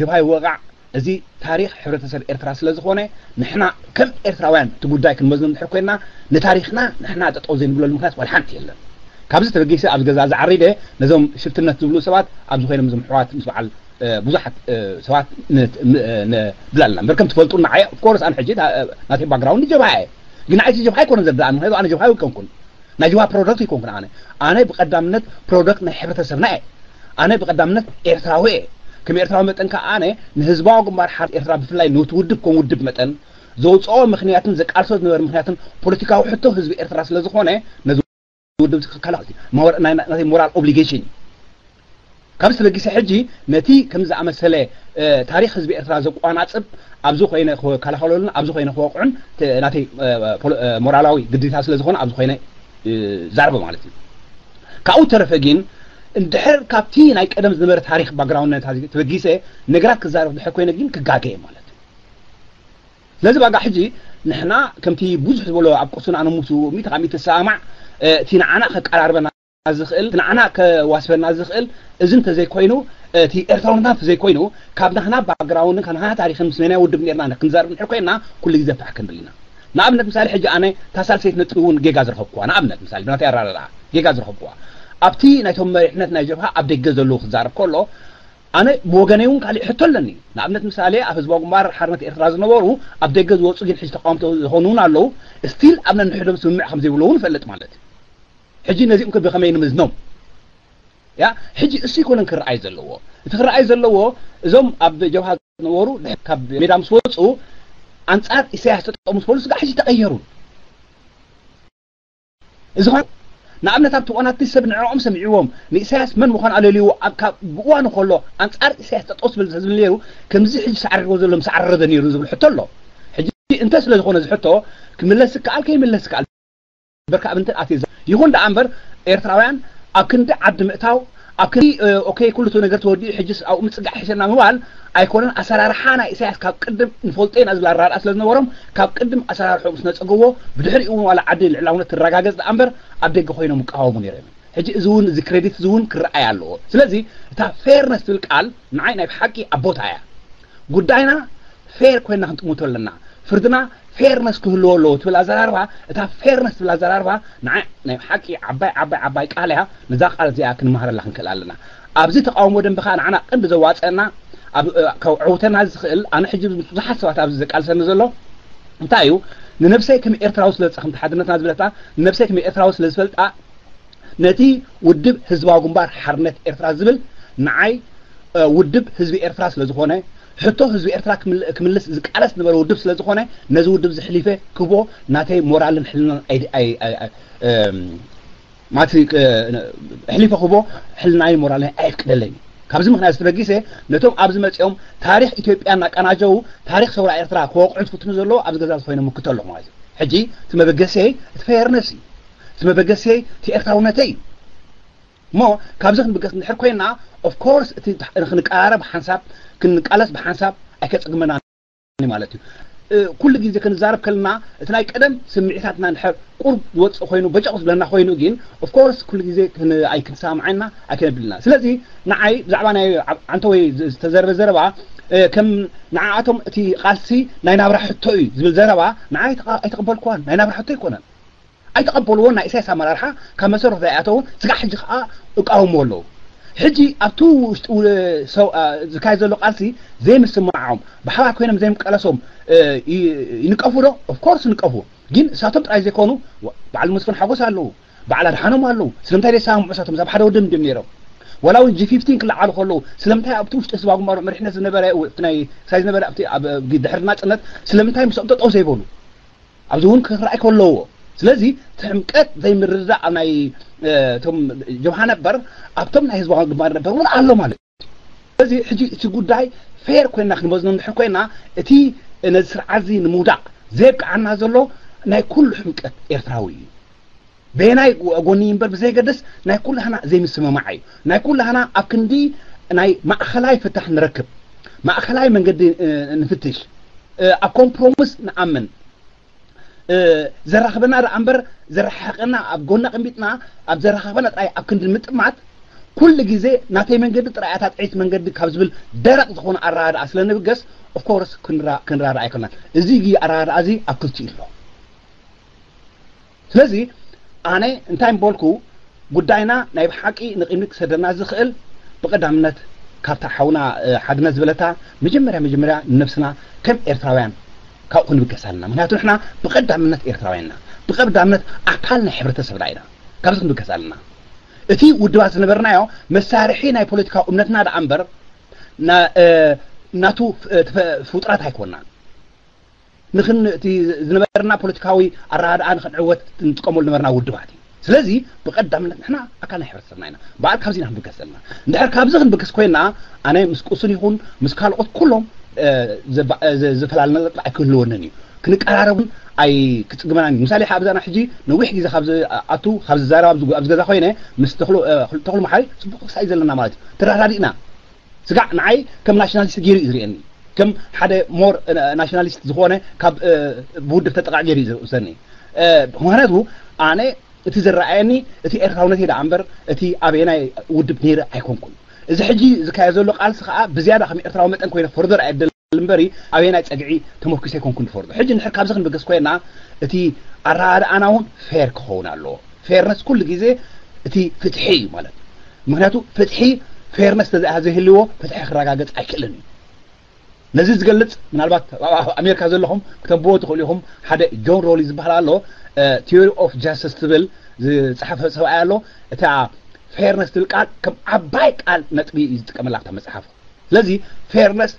ጀብሃ ይወቃዕ እዚ ታሪኽ ሕብረተሰብ ኤርትራ ስለ ዝኾነ ንሕና ከም ኤርትራውያን እቲ ጉዳይ ክንመዝኖ እንድሕር ኮይንና ንታሪኽና ንሕና ጠጠው ዘይንብለሉ ምክንያት ዋላ ሓንቲ የለን። ካብዚ ተበጊሰ ኣብዚ ገዛ ዝዓሪደ ነዞም ሽፍትነት ዝብሉ ሰባት ኣብዚ ኮይኖም እዞም ኣሕዋት ምስ በዓል ብዙሓት ሰባት ንብል ኣለና እምበር ከም ትፈልጡ ንዓይ ኦፍኮርስ ኣነ ሕጂ ናተይ ባክግራውንድ ጀብሃ እየ። ግን ንዓይ እቲ ጀብሃ ኣይኮነን ዘርድኣኒ ምክንያቱ ኣነ ጀብሃ ኣይኮንኩን። ናይ ጅዋ ፕሮዳክት ይኮንኩን ኣነ ኣነ ብቀዳምነት ፕሮዳክት ናይ ሕብረተሰብና እየ። ኣነ ብቀዳምነት ኤርትራዊ እየ። ከም ኤርትራዊ መጠን ከዓ ኣነ ንህዝባዊ ግንባር ሓር ኤርትራ ብፍላይ ንውቲ ውድብ ከም ውድብ መጠን ዘውፅኦ ምክንያትን ዘቃልሶ ዝነበረ ምክንያትን ፖለቲካዊ ሕቶ ህዝቢ ኤርትራ ስለ ዝኾነ ነዚ ውድብ ክከላኸል ናተይ ሞራል ኦብሊጌሽን እዩ። ካብ ስለጊሰ ሕጂ ነቲ ከም ዝኣመሰለ ታሪክ ህዝቢ ኤርትራ ዘቋናጽብ ኣብዚ ኮይነ ክከላኸለሉን ኣብዚ ኮይነ ክወቅዑን ናተይ ሞራላዊ ግዴታ ስለ ዝኾነ ኣብዚ ኮይነ ዛርበ ማለት እዩ። ካብኡ ተረፈ ግን እንድሕር ካብቲ ናይ ቀደም ዝነበረ ታሪክ ባክግራውንድ ተበጊሰ ነገራት ክዛረብ ድሕር ኮይነ ግን ክጋገ ማለት እዩ። ስለዚ ባጋ ሕጂ ንሕና ከምቲ ብዙሕ ዝበሎ ኣብ ቁርሱን ኣነሙሱ ሚእቲ ካብ ሚእቲ ሰማዕ እቲ ንዓና ከቀራርበና ዝኽእል እቲ ንዓና ከዋስበና ዝኽእል እዚ እንተዘይኮይኑ እቲ ኤርትራውነትና እንተዘይኮይኑ ካብ ናህና ባክግራውንድን ካብ ናህና ታሪክን ምስ መናይ ውድብ ነርና ክንዛረብ ንድሕር ኮይንና ኩሉ ግዜ ፋሕ ክንብል ኢና። ንኣብነት ምሳሌ ሕጂ ኣነ እታ ሳልሰይቲ ነጥቢ እውን ጌጋ ዝረኸብኩዋ ንኣብነት ምሳሌ ብናተይ ኣራዳድኣ ጌጋ ዝረኸብኩዋ ኣብቲ ናይቶም መሪሕነት ናይ ጀብሃ ኣብ ደገ ዘለዉ ክዛረብ ከሎ ኣነ ብወገነይ እውን ካሊእ ሕቶ ኣለኒ። ንኣብነት ምሳሌ ኣብ ህዝባዊ ግንባር ሓርነት ኤርትራ ዝነበሩ ኣብ ደገ ዝወፁ ግን ሕጂ ተቃወምቲ ዝኾኑ እውን ኣለዉ። ስቲል ኣብ ነንሕዶም ስምምዕ ከም ዘይብሉ እውን እፈልጥ ማለት እዩ። ሕጂ ነዚኦም ከ ብኸመይ ንምዝኖም? ያ ሕጂ እሱ ይኮነን ክረኣይ ዘለዎ። እቲ ክረኣይ ዘለዎ እዞም ኣብ ጀብሃ ዝነበሩ ካብ ሜዳ ምስ ወፁ ኣንጻር ኢሳያስ ጠጠው ምስ በሉ ስጋ ሕጂ ተቐየሩ። እዚ ኸ ንኣብነት ኣብቲ እዋን ኣቲ ሰብ ንዕኦም ሰሚዕዎም ንኢሳያስ መን ምዃኑ ኣለልይዎ ኣብ ካብ ብእዋኑ ከሎ ኣንጻር ኢሳያስ ጠጠው ስብል ዝብል ነይሩ። ከምዚ ሕጂ ሳዕርዎ ዘሎ ምስ ዓረረ ነይሩ ዝብል ሕቶ ኣሎ። ሕጂ እንተ ስለ ዝኾነ እዚ ሕቶ ክምለስ ይከኣል ከይምለስ ይከኣል በርካ ኣብ እንትን ኣትየ ይኹን ደኣ እምበር ኤርትራውያን ኣብ ክንዲ ዓዲ ምእታው ኣብ ክንዲ ኦኬ ኩሉ እቲ ነገር ተወዲኡ ሕጅስ ኣብኡ ምጽጋዕ ሕሸና ምባል ኣይኮነን። ኣሰራርሓ ናይ ኢሳያስ ካብ ቅድም ንፈልጦ ኢና ዝብል ኣራርኣ ስለ ዝነበሮም ካብ ቅድም ኣሰራርሖም ስነጸገዎ ብድሕሪኡ እውን ዋላ ዓዲ ልዕላውነት ትረጋገጽ ደኣ እምበር ኣብ ደገ ኮይኖም ይቃወሙ ነይሮም። ሕጂ እዚ እውን፣ እዚ ክሬዲት እዚ እውን ክረኣይ ኣለዎ። ስለዚ እታ ፌርነስ ትብል ቃል ንዓይ ናይ ብሓቂ ኣቦታ እያ። ጉዳይና ፌር ኮይና ክንጥምቶ ኣለና። ፍርድና ፌርነስ ክህልዎ ኣለዎ ትብል ኣዘራርባ፣ እታ ፌርነስ ትብል ኣዘራርባ ንዓይ ናይ ብሓቂ ዓባይ ዓባይ ዓባይ ቃል እያ። ነዛ ቃል እዚኣ ክንመሃረላ ክንክእል ኣለና። ኣብዚ ተቃውሞ ደንበ ከዓ ንዓና ቀንዲ ዘዋፀና፣ ኣብ ዕውተና ዝኽእል፣ ኣነ ሕጂ ብዙሓት ሰባት ኣብዚ ዘቃልሰኒ ዘሎ እንታይ እዩ? ንነብሰይ ከም ኤርትራዊ ስለ ዝፀ-፣ ከምቲ ሓድነትና ዝበለታ፣ ንነብሰይ ከም ኤርትራዊ ስለ ዝፈልጣ፣ ነቲ ውድብ ህዝባዊ ግንባር ሓርነት ኤርትራ ዝብል ንዓይ ውድብ ህዝቢ ኤርትራ ስለ ዝኾነ፣ ሕቶ ህዝቢ ኤርትራ ክምልስ ዝቃለስ ዝነበረ ውድብ ስለ ዝኾነ፣ ነዚ ውድብ ዝሕሊፈ ክቦ ናተይ ሞራልን ሕልናን ኣይ-፣ ኣይ-፣ ኣይ-፣ ኣይ-፣ እም፣ ማትሪ፣ እ፣ ሕሊፈ ክቦ ሕልናይ ሞራልን ኣየፍቅደለይን። ካብዚ ምኽንያት ዝተበጊሰ፣ ነቶም ኣብዚ መጺኦም ታሪኽ ኢትዮጵያ እናቀናጀዉ ታሪኽ ሰውራ ኤርትራ ክወቕዑ ዝፍትኑ ዘለዉ ኣብዚ ገዛ ኮይኖም ምክቶ ኣለኹ ማለት እዩ። ሕጂ እቲ መበገሲየይ እቲ ፌርነስ እዩ። እቲ መበገሲየይ እቲ ኤርትራውነተይ እዩ። እሞ ካብዚ ክንብገስ እንድሕር ኮይና፣ ኦፍ ኮርስ እቲ ክንቀራረብ ሓንሳብ፣ ክንቃለስ ብሓንሳብ ኣይከጽግመና ማለት እዩ። እ፣ ኩሉ ግዜ ክንዛረብ ከለና እቲ ናይ ቀደም ስምዒታትና እንድሕር ቁርብ ዝወጽእ ኮይኑ፣ በጨቕ ዝብለና ኮይኑ ግን ኦፍ ኮርስ ኩሉ ግዜ ክን-፣ ኣይ ክንሰማማዕና ኣይከነብልና። ስለዚ ንዓይ ብዛዕባ ናይ ዓብ-፣ ዓንተወይ ዝ-፣ ዝተዘርበ ዘረባ፣ እ፣ ከም ንዓኣቶም እቲ ቃልሲ ናይ ናብራ ሕቶ እዩ ዝብል ዘረባ ንዓይ ኣይተቐ-፣ ኣይተቐበልኩዋን። ናይ ናብራ ሕቶ ኣይኮነን። ኣይተቐበልዎን። ናይ ኢሳያስ ኣመራርሓ ካብ መሰረቱ ኣይኣተውን። ስጋዕ ሕጂ ከዓ እቃወምዎ ኣለዉ። ሕጂ ኣብቲ ውሽጢ ው-፣ ሰው-፣ አ፣ ዝካየድ ዘሎ ቃልሲ ዘይምስምማዖም፣ ብሓባር ኮይኖም ዘይምቀለሶም፣ እ፣ ይ-፣ ይንቀፉ ዶ? ኦፍ ኮርስ ይንቀፉ። ግን እሳቶም ጥራይ ዘይኮኑ፣ ወ-፣ በዓል መስፍን ሓጎስ ኣለዉ፣ በዓል ኣድሓኖም ኣለዉ። ስለምንታይ ዘይሰማምዑ እሳቶም? እዛ ብሓደ ወደብ እንድዮም ነይሮም። ዋላ እውን ጂ ፊፍቲን ክለዓሉ ከለዉ፣ ስለምንታይ ኣብቲ ውሽጢ ህዝባዊ ግንባር መሪሕነት ዝነበረ፣ ው-፣ እቲ ናይ ሳይ ዝነበረ ኣብቲ፣ ኣብ፣ ግ-፣ ድሕሪ ናጽነት ስለምንታይ ምስኦም ጠጠው ዘይበሉ? ኣብዚ እውን ክረኣይ ከለዎ። ስለዚ እቲ ሕምቀት ዘይምርድዳእ ኣብ ናይ፣ እ፣ እቶም ጀብሃ ነበር፣ ኣብቶም ናይ ህዝባዊ ግንባር ነበር እውን ኣሎ ማለት እዩ። ስለዚ ሕጂ እቲ ጉዳይ ፌር ኮይና ክንወዝኖ እንድሕር ኮይና፣ እቲ ነዚ ስርዓት እዚ ንምውዳቕ ዘብቅዓና ዘሎ ናይ ኩሉ ሕምቀት ኤርትራዊ እዩ። በየናይ ጎ-፣ ጎኒ እምበር ብዘይገድስ ናይ ኩላህና ዘይምስምማዕ እዩ። ናይ ኩላህና ኣብ ክንዲ ናይ ማእኸላይ ፍታሕ ንረክብ፣ ማእኸላይ መንገዲ፣ እ፣ ንፍትሽ፣ እ፣ ኣብ ኮምፕሮሚስ ንኣምን፣ እ፣ ዘራኽበና ደኣ እምበር ዘረሓሕቐና ኣብ ጎና ኣቐሚጥና ኣብ ዘረኻኽበና ጥራይ ኣብ ክንዲ ምጥማት፣ ኩሉ ግዜ ናተይ መንገዲ ጥራይ እያ እታ ጥዕይቲ መንገዲ ካብ ዝብል ደረቕ ዝኾነ ኣረዳድኣ ስለ ንብገስ፣ ኦፍ ኮርስ ክንራ-፣ ክንራዳእ ኣይኮናን። እዚ ግ-፣ ኣረዳድኣ እዚ ኣብ ክልቲኡ ኣሎ። ስለዚ ኣነ እንታይ ምበልኩ፣ ጉዳይና ናይ ብሓቂ ንቕድሚት ክሰደና ዝኽእል ብቐዳምነት ካብታ ሓውና፣ እ፣ ሓድነት ዝበለታ መጀመርያ መጀመርያ ንነብስና ከም ኤርትራውያን ካብኡ ክንብገስ ኣለና። ምክንያቱ ንሕና ብቐዳምነት ኤርትራውያን ኢና። ብቐዳምነት ኣካል ናይ ሕብረተሰብና ኢና። ካብዚ ክንብገስ ኣለና። እቲ ውድባት ዝነበርናዮ መሳርሒ ናይ ፖለቲካዊ እምነትና ደኣ እምበር ና-፣ እ፣ ናቱ ፍ-፣ እ፣ ትፈ-፣ ፍጡራት ኣይኮናን። ንኽን-፣ እቲ ዝነበረና ፖለቲካዊ ኣረዳድኣ ንኽንዕወት እንጥቀመሉ ነበርና ውድባት እዩ። ስለዚ ብቐዳምነት ንሕና ኣካል ናይ ሕብረተሰብና ኢና። በዓል ካብዚ ኢና ክንብገስ ዘለና። እንድሕር ካብዚ ክንብገስ ኮይና፣ ኣነ ምስ ቁሱን ይኹን ምስ ካልኦት ኩሎም፣ እ፣ ዘባ-፣ እ፣ ዘ-፣ ዘፈላልነ ነጥቢ ኣይክህልወንን እዩ። ክንቀራረብ እውን ኣይ-፣ ክጽግመናን እዩ። ምሳሌ፣ ኣብዛና ሕጂ ነዊሕ ግዜ ካብ ዝኣቱ፣ ካብ ዝዛረብ ኣብዚ፣ ኣብዚ ገዛ ኮይነ ምስ ተኽሉ፣ እ፣ ተኽሉ መሓሪ ጽቡቕ ክሳይ ዘለና ማለት እዩ። ተረዳዲእና። ስጋዕ ንዓይ ከም ናሽናሊስት ገይሩ እዩ ዝርእየኒ። ከም ሓደ ሞር፣ እ፣ ናሽናሊስት ዝኾነ ካብ፣ እ፣ ብውድብ ተጠቓዕ ገይሩ እዩ ዝውሰኒ። እ፣ ምኽንያቱ ኣነ እቲ ዝረኣየኒ እቲ ኤርትራውነተይ ደኣ እምበር እቲ ኣበየናይ ውድብ ነይረ ኣይኮንኩን። እዚ ሕጂ ዝካየድ ዘሎ ቃልሲ ከኣ ብዝያዳ ከም ኤርትራዊ መጠን ኮይነ ፈርዶ ርኣየ እምበሪ ኣበየናይ ጸግዒ ተመርኩሰ ኣይኮንኩን ዝፈርዶ። ሕጂ እንድሕር ካብዚ ክንብገስ ኮይና እቲ ኣረኣእያና እውን ፌር ክኸውን ኣለዎ። ፌርነስ ኩሉ ግዜ እቲ ፍትሒ እዩ ማለት። ምክንያቱ ፍትሒ ፌርነስ ተዘይሃ ዘይህልዎ ፍትሒ ክረጋገጽ ኣይክእልን እዩ። ነዚ ዝገልጽ ምናልባት ኣብ ኣሜሪካ ዘለኹም ክተንብቦ ትኽእሉ ኢኹም። ሓደ ጆን ሮሊ ዝበሃል ኣሎ፣ ቲዮሪ ኦፍ ጃስቲስ ትብል ዝጸሓፈ ሰብኣይ ኣሎ። እታ ፌርነስ ትብል ቃል ከም ዓባይ ቃል ነጥቢ እዩ ዝጥቀመላ ኣብታ መጽሓፉ። ስለዚ ፌርነስ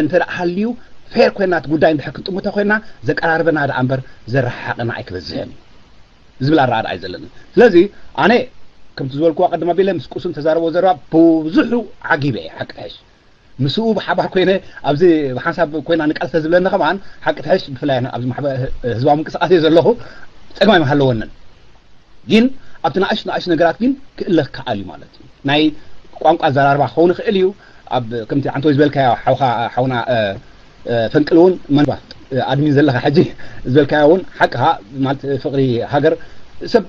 እንተ ደኣ ሃልዩ ፌር ኮይና እቲ ጉዳይ እንድሕር ክንጥምቶ ኮይና ዘቀራርበና ደኣ እምበር ዘረሓሓቐና ኣይክበዝሕን እዩ ዝብል ኣረኣእያ እዩ ዘለኒ። ስለዚ ኣነ ከምቲ ዝበልኩዋ ቀደም ኣቢለ ምስ ቁሱን ተዛረቦ ዘረባ ብዙሑ ዓጊበ እየ ሓቂ ትሕሽ ምስኡ ብሓባር ኮይነ ኣብዚ ብሓንሳብ ኮይና ንቃልሰ ዝብለኒ ከማን ሓቂ ትሕሽ ብፍላይ ኣብዚ ማሕበ-፣ ህዝባዊ ምንቅስቃስ እየ ዘለኹ ጸገም ኣይምሃለወንን። ግን ኣብቲ ንኣሽ ንኣሽ ነገራት ግን ክእለ ክከኣል እዩ ማለት እዩ። ናይ ቋንቋ ኣዘራርባ ክኸውን ይኽእል እዩ። ኣብ ከምቲ ዓንተወይ ዝበልካዮ ሓውኻ ሓውና፣ እ፣ እ፣ ፈንቅል እውን መንባ፣ እ፣ ኣድሚን ዘለኻ ሕጂ ዝበልካዮ እውን ሓቅኻ ማለት ፍቕሪ ሃገር ሰብ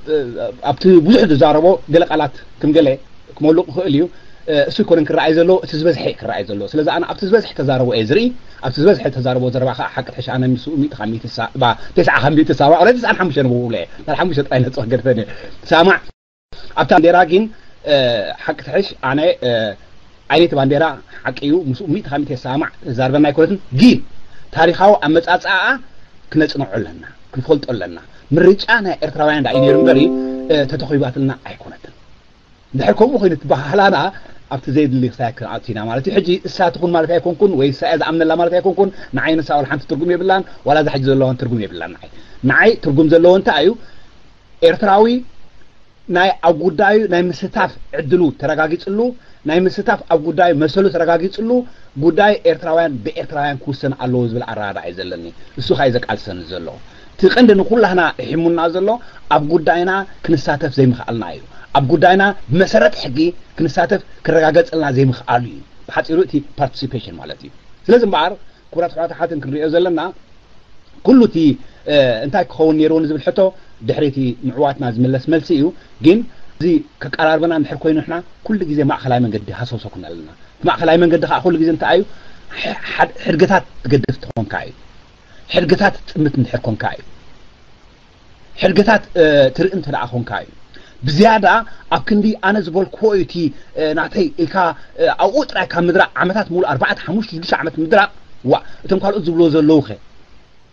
ኣብቲ ብዙሕ ዝዛረቦ ገለ ቃላት ከም ገለ ክመልቕ ክኽእል እዩ። እሱ ይኮነን ክረኣይ ዘለዎ፣ እቲ ዝበዝሐ ክረኣይ ዘለዎ። ስለዚ ኣነ ኣብቲ ዝበዝሐ ተዛረቦ እየ ዝርኢ። ኣብቲ ዝበዝሐ ተዛረቦ ዘረባ ከዓ ሓቂ ትሕሽ ኣነ ምስኡ ሚእቲ ካብ ሚእቲ ሳ- ባ- ተስዓ ካብ ሚእቲ ሳማዕ ወላ ተስዓን ሓሙሽተን ንብብሎ እየ። ናብ ሓሙሽተ ጥራይ ነፅቕ ገድፈን እየ። ሳማዕ ኣብታ ባንዴራ ግን ሓቂ ትሕሽ ኣነ ዓይነይቲ ባንዴራ ሓቂ እዩ። ምስኡ ሚእቲ ካብ ሚእቲ ሳማዕ ዛርበና ኣይኮነትን። ግን ታሪኻዊ ኣመፃፅኣ ክነፅንዖ ኣለና፣ ክንፈልጦ ኣለና። ምርጫ ናይ ኤርትራውያን ዳ እዩ ነይሩ እምበሪ ተተኺባትልና ኣይኮነትን። እንድሕር ከምኡ ኮይኑ ትበሃህላና ኣብቲ ዘይድሊ ክሳይ ክንኣቱ ኢና ማለት እዩ። ሕጂ እሳ ትኹን ማለት ኣይኮንኩን ወይ እሳ እያ ዝኣምነላ ማለት ኣይኮንኩን። ንዓይ ንሳ ዋላ ሓንቲ ትርጉም የብላን፣ ዋላ እዛ ሕጂ ዘለዋን ትርጉም የብላን። ንዓይ ንዓይ ትርጉም ዘለዎ እንታይ እዩ? ኤርትራዊ ናይ ኣብ ጉዳዩ ናይ ምስታፍ ዕድሉ ተረጋጊጽሉ፣ ናይ ምስታፍ ኣብ ጉዳዩ መሰሉ ተረጋጊጽሉ፣ ጉዳይ ኤርትራውያን ብኤርትራውያን ክውሰን ኣለዎ ዝብል ኣረዳድኣ እዩ ዘለኒ። እሱ ከኣ እዩ ዘቃልሰኒ ዘሎ። እቲ ቀንዲ ንኩላህና ሒሙና ዘሎ ኣብ ጉዳይና ክንሳተፍ ዘይምኽኣልና እዩ። ኣብ ጉዳይና ብመሰረት ሕጊ ክንሳተፍ ክረጋገጸልና ዘይምኽኣሉ እዩ። ብሓጺሩ እቲ ፓርቲሲፔሽን ማለት እዩ። ስለዚ እምበኣር ክቡራት ኣሕዋት ኣሓትን ክንሪኦ ዘለና ኩሉ እቲ እንታይ ክኸውን ነይርዎ ንዝብል ሕቶ ድሕሪ እቲ ምዕዋትና ዝምለስ መልሲ እዩ። ግን እዚ ከቀራርበና እንድሕር ኮይኑ ንሕና ኩሉ ግዜ ማእኸላይ መንገዲ ሃሰውሰው ክንብል ኣለና። እቲ ማእኸላይ መንገዲ ከዓ ኩሉ ግዜ እንታይ እዩ? ሕድገታት ትገድፍ ትኾንካ እዩ። ሕድገታት ትጥምት እንድሕር ኮንካ እዩ። ሕድገታት ትርኢ እንተ ደኣ ኮንካ እዩ። ብዝያዳ ኣብ ክንዲ ኣነ ዝበልክዎ እዩ እቲ ናተይ ኢልካ ኣብኡ ጥራይ ካብ ምድራቕ ዓመታት ሙሉ ኣርባዕተ ሓሙሽተ ሽዱሽተ ዓመት ምድራቕ ዋ እቶም ካልኦት ዝብልዎ ዘለዉ ኸ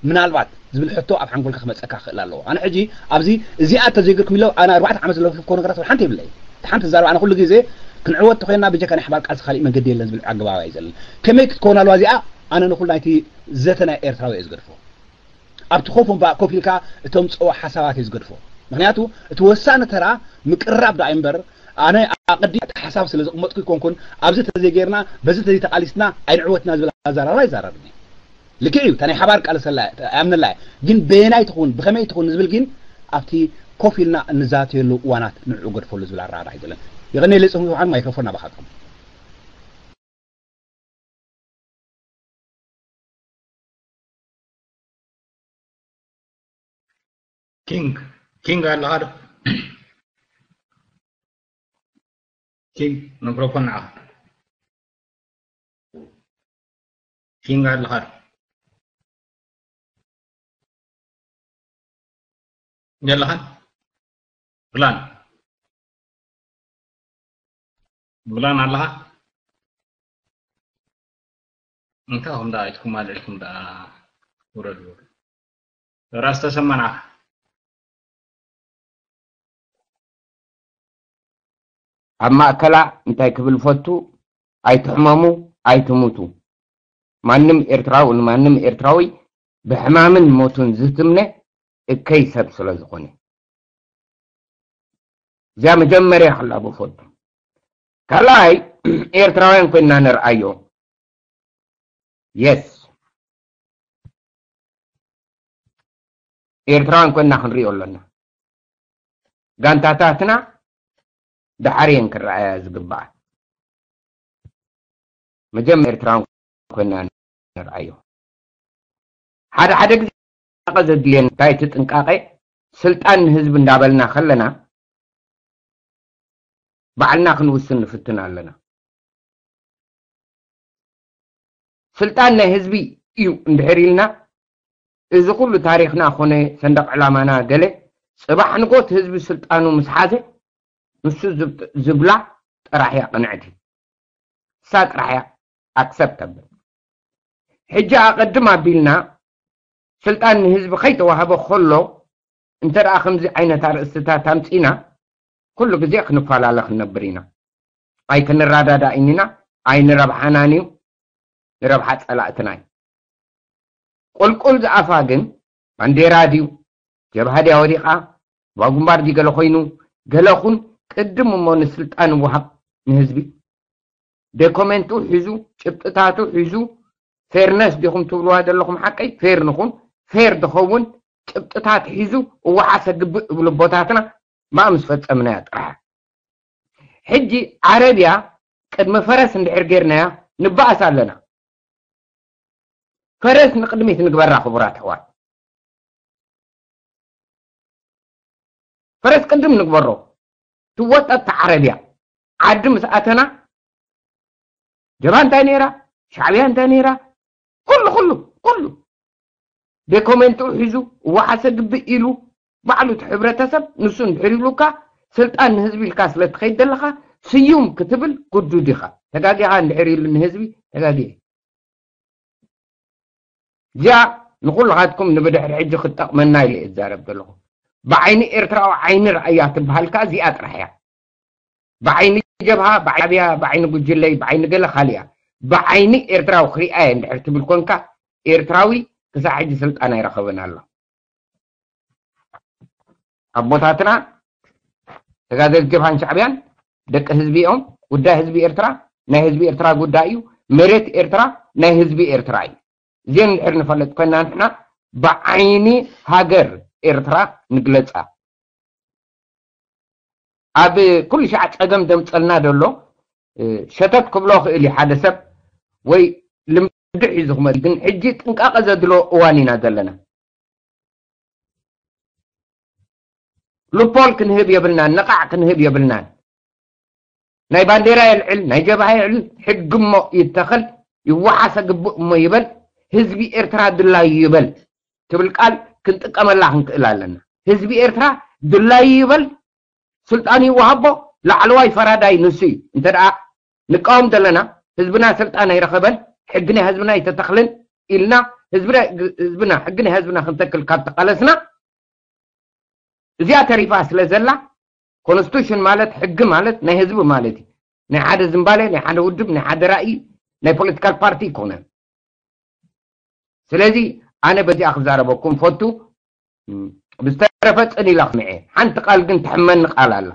ምናልባት ዝብል ሕቶ ኣብ ሓንጎልካ ክመፀካ ክእል ኣለዎ። ኣነ ሕጂ ኣብዚ እዚኣ ተዘይገርኩም ኢለ ኣነ ኣርባዕተ ዓመት ዝለፈፍኮ ነገራት ሓንቲ የብለይ። ሓንቲ ዛረብ ኣነ ኩሉ ግዜ ክንዕወት ተኮይና ብጀካ ናይ ሓባር ቃልሲ ካሊእ መንገዲ የለን ዝብል ኣገባብ ኣይዘለን። ከመይ ክትከውን ኣለዋ እዚኣ? ኣነ ንኩሉ ናይቲ ዘተ ናይ ኤርትራዊ እየ ዝገድፎ። ኣብቲ ኮፍ እምባ ኮፍ ኢልካ እቶም ፀዋ ሓሳባት እየ ዝገድፎ። ምክንያቱ እቲ ወሳኒ ተራ ምቅራብ ዳኣ እምበር ኣነ ኣቐዲ እቲ ሓሳብ ስለ ዘቕመጥኩ ይኮንኩን ኣብዚ ተዘይጌርና በዚ ተዘይተቃሊስና ኣይንዕወትና ዝብል ኣዘራርባ ይዛረብኒ። ልክዕ እዩ፣ እታ ናይ ሓባር ቃልሰላ ኣምነላ እያ። ግን በየናይ ትኹን ብኸመይ ትኹን ዝብል ግን ኣብቲ ኮፍ ኢልና እንዛተየሉ እዋናት ንዕኡ ገድፈሉ ዝብል ኣረዳድኣ እዩ ዘለኒ። የቐነየለይ ጽምዋ፣ ማይክሮፎን ናባኻትኩም። ኪንግ ኪንግ ኣለኻ ዶ? ኪንግ ማይክሮፎን ንዓኻ። ኪንግ ኣለኻ ዶ? የለኻን? ብላን ብላን ኣለኻ? እንታይ ኹም ደኣ ኢትኩም ኣልዒልኩም ደኣ ውረድ ውረድ። ራስ ተሰማ ንዓኻ። ኣብ ማእከላ እንታይ ክብል ፈቱ፣ ኣይትሕመሙ ኣይትሙቱ። ማንም ኤርትራዊ ንማንም ኤርትራዊ ብሕማምን ሞቱን ዝትምነ እከይ ሰብ ስለ ዝኾነ። እዚኣ መጀመርያ ክላቦ ፈቱ። ካልኣይ ኤርትራውያን ኮይንና ንርኣዮ። የስ ኤርትራውያን ኮይንና ክንሪኦ ኣለና። ጋንታታትና ደሓር እየን ክረኣያ ዝግባኣ። መጀመርያ ኤርትራውያን ኮይንና ንርኣዮ። ሓደ ሓደ ግዜ ጥንቃቐ ዘድልየና እንታይ እቲ ጥንቃቐ ስልጣን ንህዝቢ እንዳበልና ከለና ባዕልና ክንውስን ንፍትን ኣለና። ስልጣን ናይ ህዝቢ እዩ እንድሕር ኢልና እዚ ኩሉ ታሪኽና ኮነ ሰንደቕ ዕላማና ገለ ጽባሕ ንጎት ህዝቢ ስልጣኑ ምስ ሓዘ ንሱ ዝብላ ጥራሕ እያ ቅንዕቲ። እሳ ጥራሕ እያ ኣክሰፕተብል። ሕጂ ኣቐድም ኣቢልና ስልጣን ንህዝቢ ከይተዋህበ ከሎ እንተ ደኣ ከምዚ ዓይነት ኣርእስትታት ኣምጺና ኩሉ ግዜ ክንፈላለ ክንነብር ኢና። ኣይክንረዳዳእን ኢና፣ ኣይንረብሓናን እዩ፣ ንረብሓ ጸላእትና እዩ። ቁልቁል ዝኣፋ ግን ባንዴራ ድዩ፣ ጀብሃ ድያ ወዲቓ፣ ባጉንባር ድዩ ገለ ኮይኑ፣ ገለ ኹን ቅድም እሞ ንስልጣን ይወሃብ ንህዝቢ። ዶኮሜንቱ ሒዙ፣ ጭብጥታቱ ሒዙ፣ ፌርነስ ዲኹም ትብልዋ ዘለኹም ሓቀይ? ፌር ንኹን፣ ፌር ድኸውን ጭብጥታት ሒዙ እወሓሰ ግብእ እብሉ ኣቦታትና ማእ ምስ ፈጸምናያ ጥራሕ። ሕጂ ዓረብያ ቅድሚ ፈረስ እንድሕር ጌርናያ ንበኣስ ኣለና። ፈረስ ንቕድሚት ንግበራ ክቡራት ኣሕዋት። ፈረስ ቅድም ንግበሮ። ትወጠጥ ዓረብያ ዓዲ ምስ ኣተና ጀብሃ እንታይ ነይራ፣ ሻዕብያ እንታይ ነይራ፣ ኩሉ ኩሉ ኩሉ ዶኮሜንቱ ሒዙ እዋሓሰ ግብእ ኢሉ ባዕሉ እቲ ሕብረተሰብ ንሱ እንድሕር ይብሉካ፣ ስልጣን ንህዝቢ ኢልካ ስለ ትኸይድ ዘለኻ ስዩም ክትብል ግዱድ ኢኻ። ተጋጊኻ እንድሕር ኢሉ ንህዝቢ ተጋጊ እዚኣ ንኹልኻትኩም ንብድሕሪ ሕጂ ክትጠቕመና ኢለ እዛረብ ዘለኹ። ብዓይኒ ኤርትራዊ ዓይኒ ረኣያ ትበሃል ከኣ እዚኣ ጥራሕ እያ። ብዓይኒ ጀብሃ፣ ብዓይኒ ኣብያ፣ ብዓይኒ ጉጅለይ፣ ብዓይኒ ገለ ካልእ እያ። ብዓይኒ ኤርትራዊ ክሪኣ እየ እንድሕር ትብል ኮንካ፣ ኤርትራዊ ክሳዕ ሕጂ ስልጣን ኣይረኸበን ኣሎ። ኣቦታትና ተጋደልቲ ጀብሃን ሻዕብያን ደቂ ህዝቢ እዮም። ጉዳይ ህዝቢ ኤርትራ ናይ ህዝቢ ኤርትራ ጉዳይ እዩ። መሬት ኤርትራ ናይ ህዝቢ ኤርትራ እዩ። እዚአን እንድሕር ንፈልጥ ኮይና ንሕና ብዓይኒ ሃገር ኤርትራ ንግለጻ። ኣብ ኩሉ ሻዕ ጸገም ደምጸልና ደሎ ሸተት ክብሎ ክእል እዩ ሓደ ሰብ ወይ ልምዲ ሒዙ ክመጽእ፣ ግን ሕጂ ጥንቃቐ ዘድሎ እዋን ኢና ዘለና። ሉፖል ክንህብ የብልናን፣ ነቓዕ ክንህብ የብልናን። ናይ ባንዴራ የልዕል፣ ናይ ጀብሃ የልዕል፣ ሕጊ እሞ ይተኸል፣ ይወሓሰ ግቡእ እሞ ይበል፣ ህዝቢ ኤርትራ ድላዩ ይበል ትብል ቃል ክንጥቀመላ ክንክእል ኣለና። ህዝቢ ኤርትራ ድላዩ ይበል፣ ስልጣን ይወሃቦ፣ ላዕለዋይ ፈራዳይ ንሱ እዩ። እንተ ደኣ ንቃወም ዘለና ህዝብና ስልጣን ኣይረኸበን፣ ሕጊ ናይ ህዝብና ኣይተተኽልን ኢልና ህዝብና ህዝብና ሕጊ ናይ ህዝብና ክንተክል ካብ ተቃለስና እዚኣ ተሪፋ ስለ ዘላ ኮንስቲቱሽን ማለት ሕጊ ማለት ናይ ህዝቢ ማለት እዩ። ናይ ሓደ ዝምባሌ ናይ ሓደ ውድብ ናይ ሓደ ራእይ ናይ ፖለቲካል ፓርቲ ይኮነን። ስለዚ ኣነ በዚኣ ክዛረበኩም ፈቱ። ብዝተረፈ ጽን ኢላ ክምዐ ሓንቲ ቃል ግን ትሕመኒ ቃል ኣላ።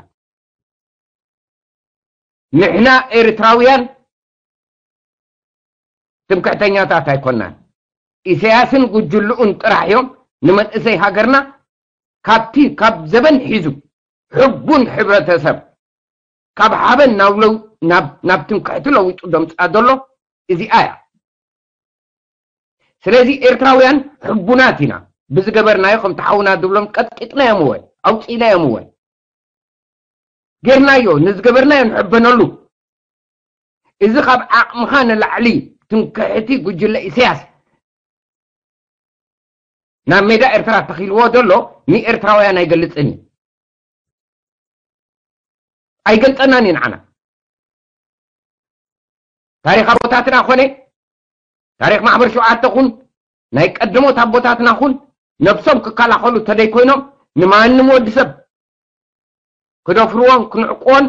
ንሕና ኤርትራውያን ትምክሕተኛታት ኣይኮናን። ኢሳያስን ጉጅልኡን ጥራሕ እዮም ንመንእሰይ ሃገርና ካብቲ ካብ ዘበን ሒዙ ሕቡን ሕብረተሰብ ካብ ሓበን ናብ ለው ናብ ናብ ትምክሕቲ ለዊጡ ደምጻ ዘሎ እዚኣ እያ። ስለዚ ኤርትራውያን ሕቡናት ኢና። ብዝገበርናዮ ከም ተሓውና ድብሎም ቀጥቂጥናዮም እወ ኣውፂእናዮም እወ ጌርናዮ። ንዝገበርናዮ ንሕበነሉ። እዚ ካብ ዓቕምኻ ንላዕሊ ትምክሕቲ ጉጅለ ኢሳያስ ናብ ሜዳ ኤርትራ ተኺልዎ ዘሎ ንኤርትራውያን ኣይገልጽን እዩ። ኣይገልጸናን እዩ ንዓና። ታሪኽ ኣቦታትና ኮነ ታሪኽ ማሕበር ሸውዓተ ኩን ናይ ቀደሞት ኣቦታትና ኩን ነብሶም ክከላኸሉ ተደይ ኮይኖም ንማንም ወዲ ሰብ ክደፍርዎን ክንዕቅዎን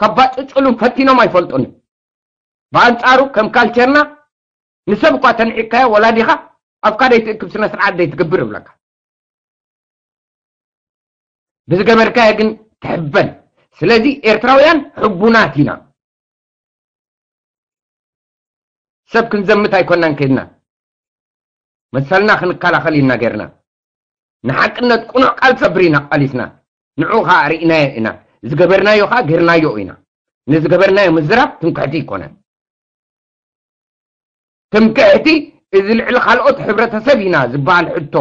ከባጭጭሉን ፈቲኖም ኣይፈልጡን። ብኣንጻሩ ከም ካልቸርና ንሰብ እኳ ተንዒካዮ ወላዲኻ ኣፍካ ደይትእክብ ስነ ስርዓት ደይትገብር እብለካ። ብዝገበርካዮ ግን ትሕበን። ስለዚ ኤርትራውያን ሕቡናት ኢና። ሰብ ክንዘምት ኣይኮናን ከድና መሰልና ክንከላኸል ኢና ገርና። ንሓቅነት ቁኑዕ ቃል ሰብር ኢና ቃሊስና። ንዑ ኸዓ ርኢናዮ ኢና። ዝገበርናዮ ኸዓ ገርናዮ ኢና። ንዝገበርናዮ ምዝራብ ትምክሕቲ ይኮነን። ትምክሕቲ እዚ ልዕሊ ካልኦት ሕብረተሰብ ኢና ዝበሃል ሕቶ፣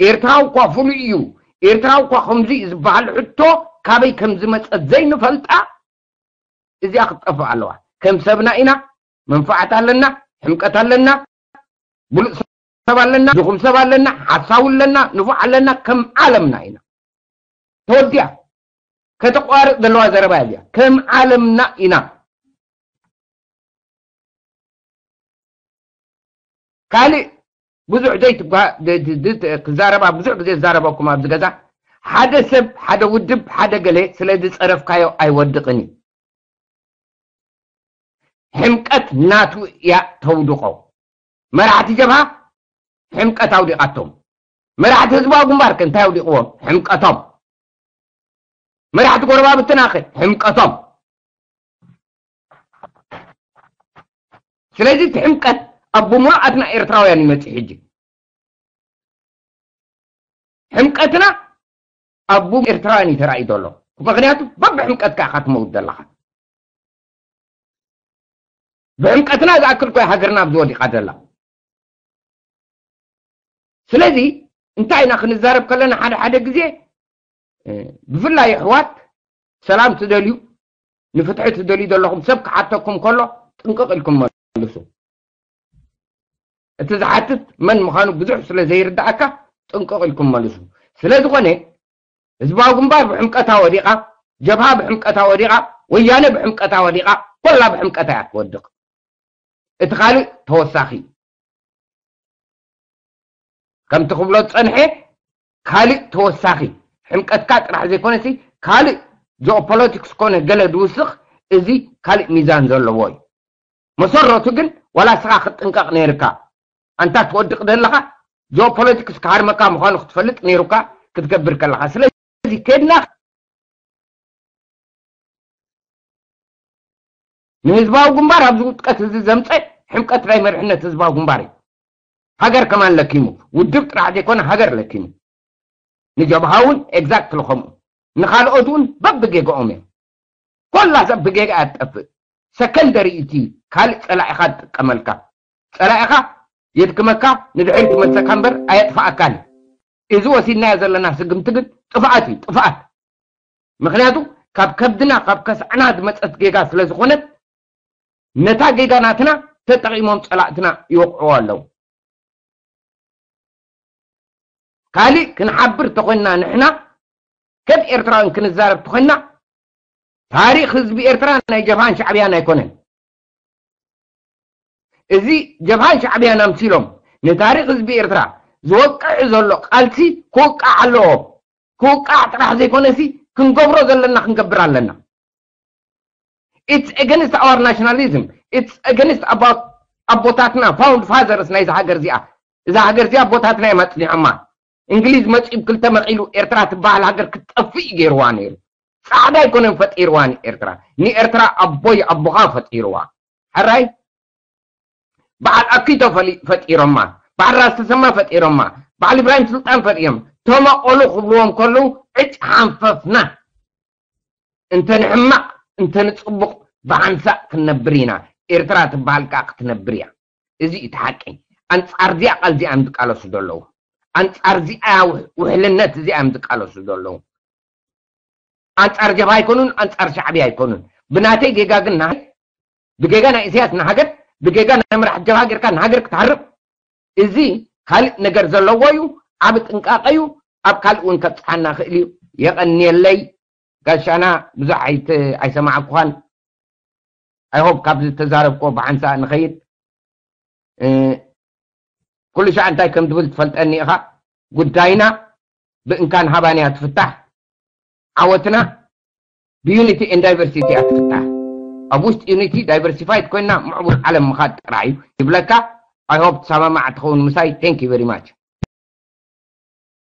ኤርትራዊ እኳ ፍሉይ እዩ፣ ኤርትራዊ እኳ ከምዚ እዩ ዝበሃል ሕቶ ካበይ ከም ዝመጸት ዘይንፈልጣ እዚኣ ክትጠፍእ ኣለዋ። ከም ሰብና ኢና፣ መንፋዓት ኣለና፣ ሕምቀት ኣለና፣ ብሉጽ ሰብ ኣለና፣ ድኹም ሰብ ኣለና፣ ሓሳዊ ኣለና፣ ንፉዕ ኣለና፣ ከም ዓለምና ኢና። ተወዲኣ ከተቋርጥ ዘለዋ ዘረባ እያ እዚኣ። ከም ዓለምና ኢና። ካልእ ብዙሕ ዘይትጓ ክዛረባ ብዙሕ ግዜ ዝዛረበኩም ኣብዚ ገዛ ሓደ ሰብ ሓደ ውድብ ሓደ ገለ ስለ ዝጸረፍካዮ ኣይወድቕን እዩ። ሕምቀት ናቱ እያ ተውድቖ። መራሕቲ ጀብሃ ሕምቀት ኣውዲቓቶም። መራሕቲ ህዝባዊ ግንባር ከ እንታይ ኣውዲቕዎም? ሕምቀቶም። መራሕቲ ጎረባብትና ከ ሕምቀቶም። ስለዚ እቲ ሕምቀት ኣብ ብምሉኣትና ኤርትራውያን ይመጽእ ሕጂ። ሕምቀትና ኣብ ኤርትራውያን እዩ ተራእዩ ዘሎ። ምክንያቱ በብሕምቀትካ ኢኻ ትመውት ዘለኻ። ብሕምቀትና ዝኣክል ኮይ ሃገርና ኣብዚ ወዲቓ ዘላ። ስለዚ እንታይ ኢና ክንዛረብ ከለና ሓደ ሓደ ግዜ ብፍላይ ኣሕዋት ሰላም ትደልዩ፣ ንፍትሒ ትደልዩ ዘለኹም ሰብ ክሓተኩም ከሎ ጥንቅቕ ኢልኩም መልሱ። እቲ ዝሓትት መን ምዃኑ ብዙሕ ስለ ዘይርዳእካ ጥንቅቕ ኢልኩም መልሱ። ስለ ዝኾነ ህዝባዊ ግንባር ብሕምቀታ ወዲቓ፣ ጀብሃ ብሕምቀታ ወዲቓ፣ ወያነ ብሕምቀታ ወዲቓ፣ ኮላ ብሕምቀታ እያ ትወድቕ። እቲ ካልእ ተወሳኺ ከምቲ ክብሎ ዝጸንሐ ካልእ ተወሳኺ ሕምቀትካ ጥራሕ ዘይኮነሲ ካልእ ጂኦፖለቲክስ ኮነ ገለ ዝውስኽ እዚ ካልእ ሚዛን ዘለዎ እዩ። መሰረቱ ግን ዋላ ስኻ ክትጥንቀቕ ነይርካ። ኣንታ ትወድቕ ዘለኻ ጂኦፖለቲክስ ክሃርመካ ምዃኑ ክትፈልጥ ነይሩካ ክትገብር ከለኻ። ስለዚ ከድና ንህዝባዊ ግንባር ኣብዚ ውጥቀት እዚ ዘምፀ ሕምቀት ናይ መሪሕነት ህዝባዊ ግንባር እዩ። ሃገር ከማን ለኪሙ፣ ውድብ ጥራሕ ዘይኮነ ሃገር ለኪሙ። ንጀብሃ እውን ኤግዛክትሊ ከምኡ። ንኻልኦት እውን በብጌጋኦም እዮም። ኮላ ሰብ ብጌጋ እያ ትጠፍእ። ሰከንደሪ እቲ ካልእ ፀላኢኻ ትጥቀመልካ። ፀላኢኻ የድክመካ፣ ንድሕሪት ይመልሰካ እምበር ኣየጥፍኣካን እዩ። እዚ ወሲድናዮ ዘለና ስግምቲ ግን ጥፍኣት እዩ፣ ጥፍኣት። ምኽንያቱ ካብ ከብድና ካብ ከስዕና ዝመፀት ጌጋ ስለ ዝኾነት ነታ ጌጋ ናትና ተጠቒሞም ፀላእትና ይወቕዕዎ ኣለዉ። ካሊእ ክንሓብር ተኾንና ንሕና ከም ኤርትራውያን ክንዛረብ ተኾንና ታሪኽ ህዝቢ ኤርትራ ናይ ጀብሃን ሻዕብያን ኣይኮነን። እዚ ጀብሃን ሻዕብያን ኣምሲሎም ንታሪኽ ህዝቢ ኤርትራ ዝወቅዕ ዘሎ ቃልሲ ክውቃዕ ኣለዎ። ክውቃዕ ጥራሕ ዘይኮነሲ ክንገብሮ ዘለና ክንገብር ኣለና። It's against our nationalism. It's against about ኣቦታትና ፋውንድ ፋዘርስ ናይዛ ሃገር እዚኣ። እዛ ሃገር እዚኣ ኣቦታትና እዮም ኣፅኒዖማ። እንግሊዝ መፂኡ ክልተ መቂሉ ኤርትራ ትበሃል ሃገር ክትጠፍእ እዩ ገይርዋ ነይሩ። ፃዕዳ ኣይኮነን ፈጢርዋ ንኤርትራ። ንኤርትራ ኣቦይ ኣቦኻ ፈጢርዋ። ሕራይ በዓል ኣኪቶ ፈሊ- ፈጢሮማ፣ በዓል ራስ ተሰማ ፈጢሮማ፣ በዓል ኢብራሂም ስልጣን ፈጢሮም ተመቐሉ ክብልዎም ከለዉ ዕጭ ሓንፈፍና። እንተ ንሕማቕ እንተ ንፅቡቕ ብሓንሳእ ክንነብር ኢና። ኤርትራ ትበሃል ከዓ ክትነብር እያ። እዚ እቲ ሓቂ። ኣንፃር እዚኣ ቃል እዚኣ እዮም ዝቃለሱ ዘለዉ። ኣንፃር እዚኣ ውሕ- ውሕልነት እዚኣ እዮም ዝቃለሱ ዘለዉ። ኣንፃር ጀብሃ ኣይኮኑን፣ ኣንፃር ሻዕብያ ኣይኮኑን። ብናተይ ጌጋ ግን ንሃ- ብጌጋ ናይ ኢሳያስ ንሃገር ብጌጋ ናይ መራሕቲ ጀብሃ ጌርካ ንሃገር ክትሃርም እዚ ካልእ ነገር ዘለዎ እዩ። ዓብ ጥንቃቐ እዩ። ኣብ ካልእ እውን ከብፅሓና ክእል እዩ። የቐንየለይ ጋሻና። ብዙሕ ኣይት- ኣይሰማዕኩኻን። ኣይሆብ ካብዚ ተዛረብኮ ብሓንሳእ ንኸይድ። ኩሉ ሻዕ እንታይ ከም ትብል ትፈልጠኒ ኢኻ። ጉዳይና ብእንካን ሃባን እያ ትፍታሕ። ዓወትና ብዩኒቲ ኤን ዳይቨርሲቲ እያ ትፍታሕ። ኣብ ውሽጢ ዩኒቲ ዳይቨርሲፋይድ ኮይና ምዕቡል ዓለም ምኻድ ጥራይ እዩ ይብለካ። ኣይሆብ ትሰማማዕ ትኸውን ምሳይ። Thank you very much.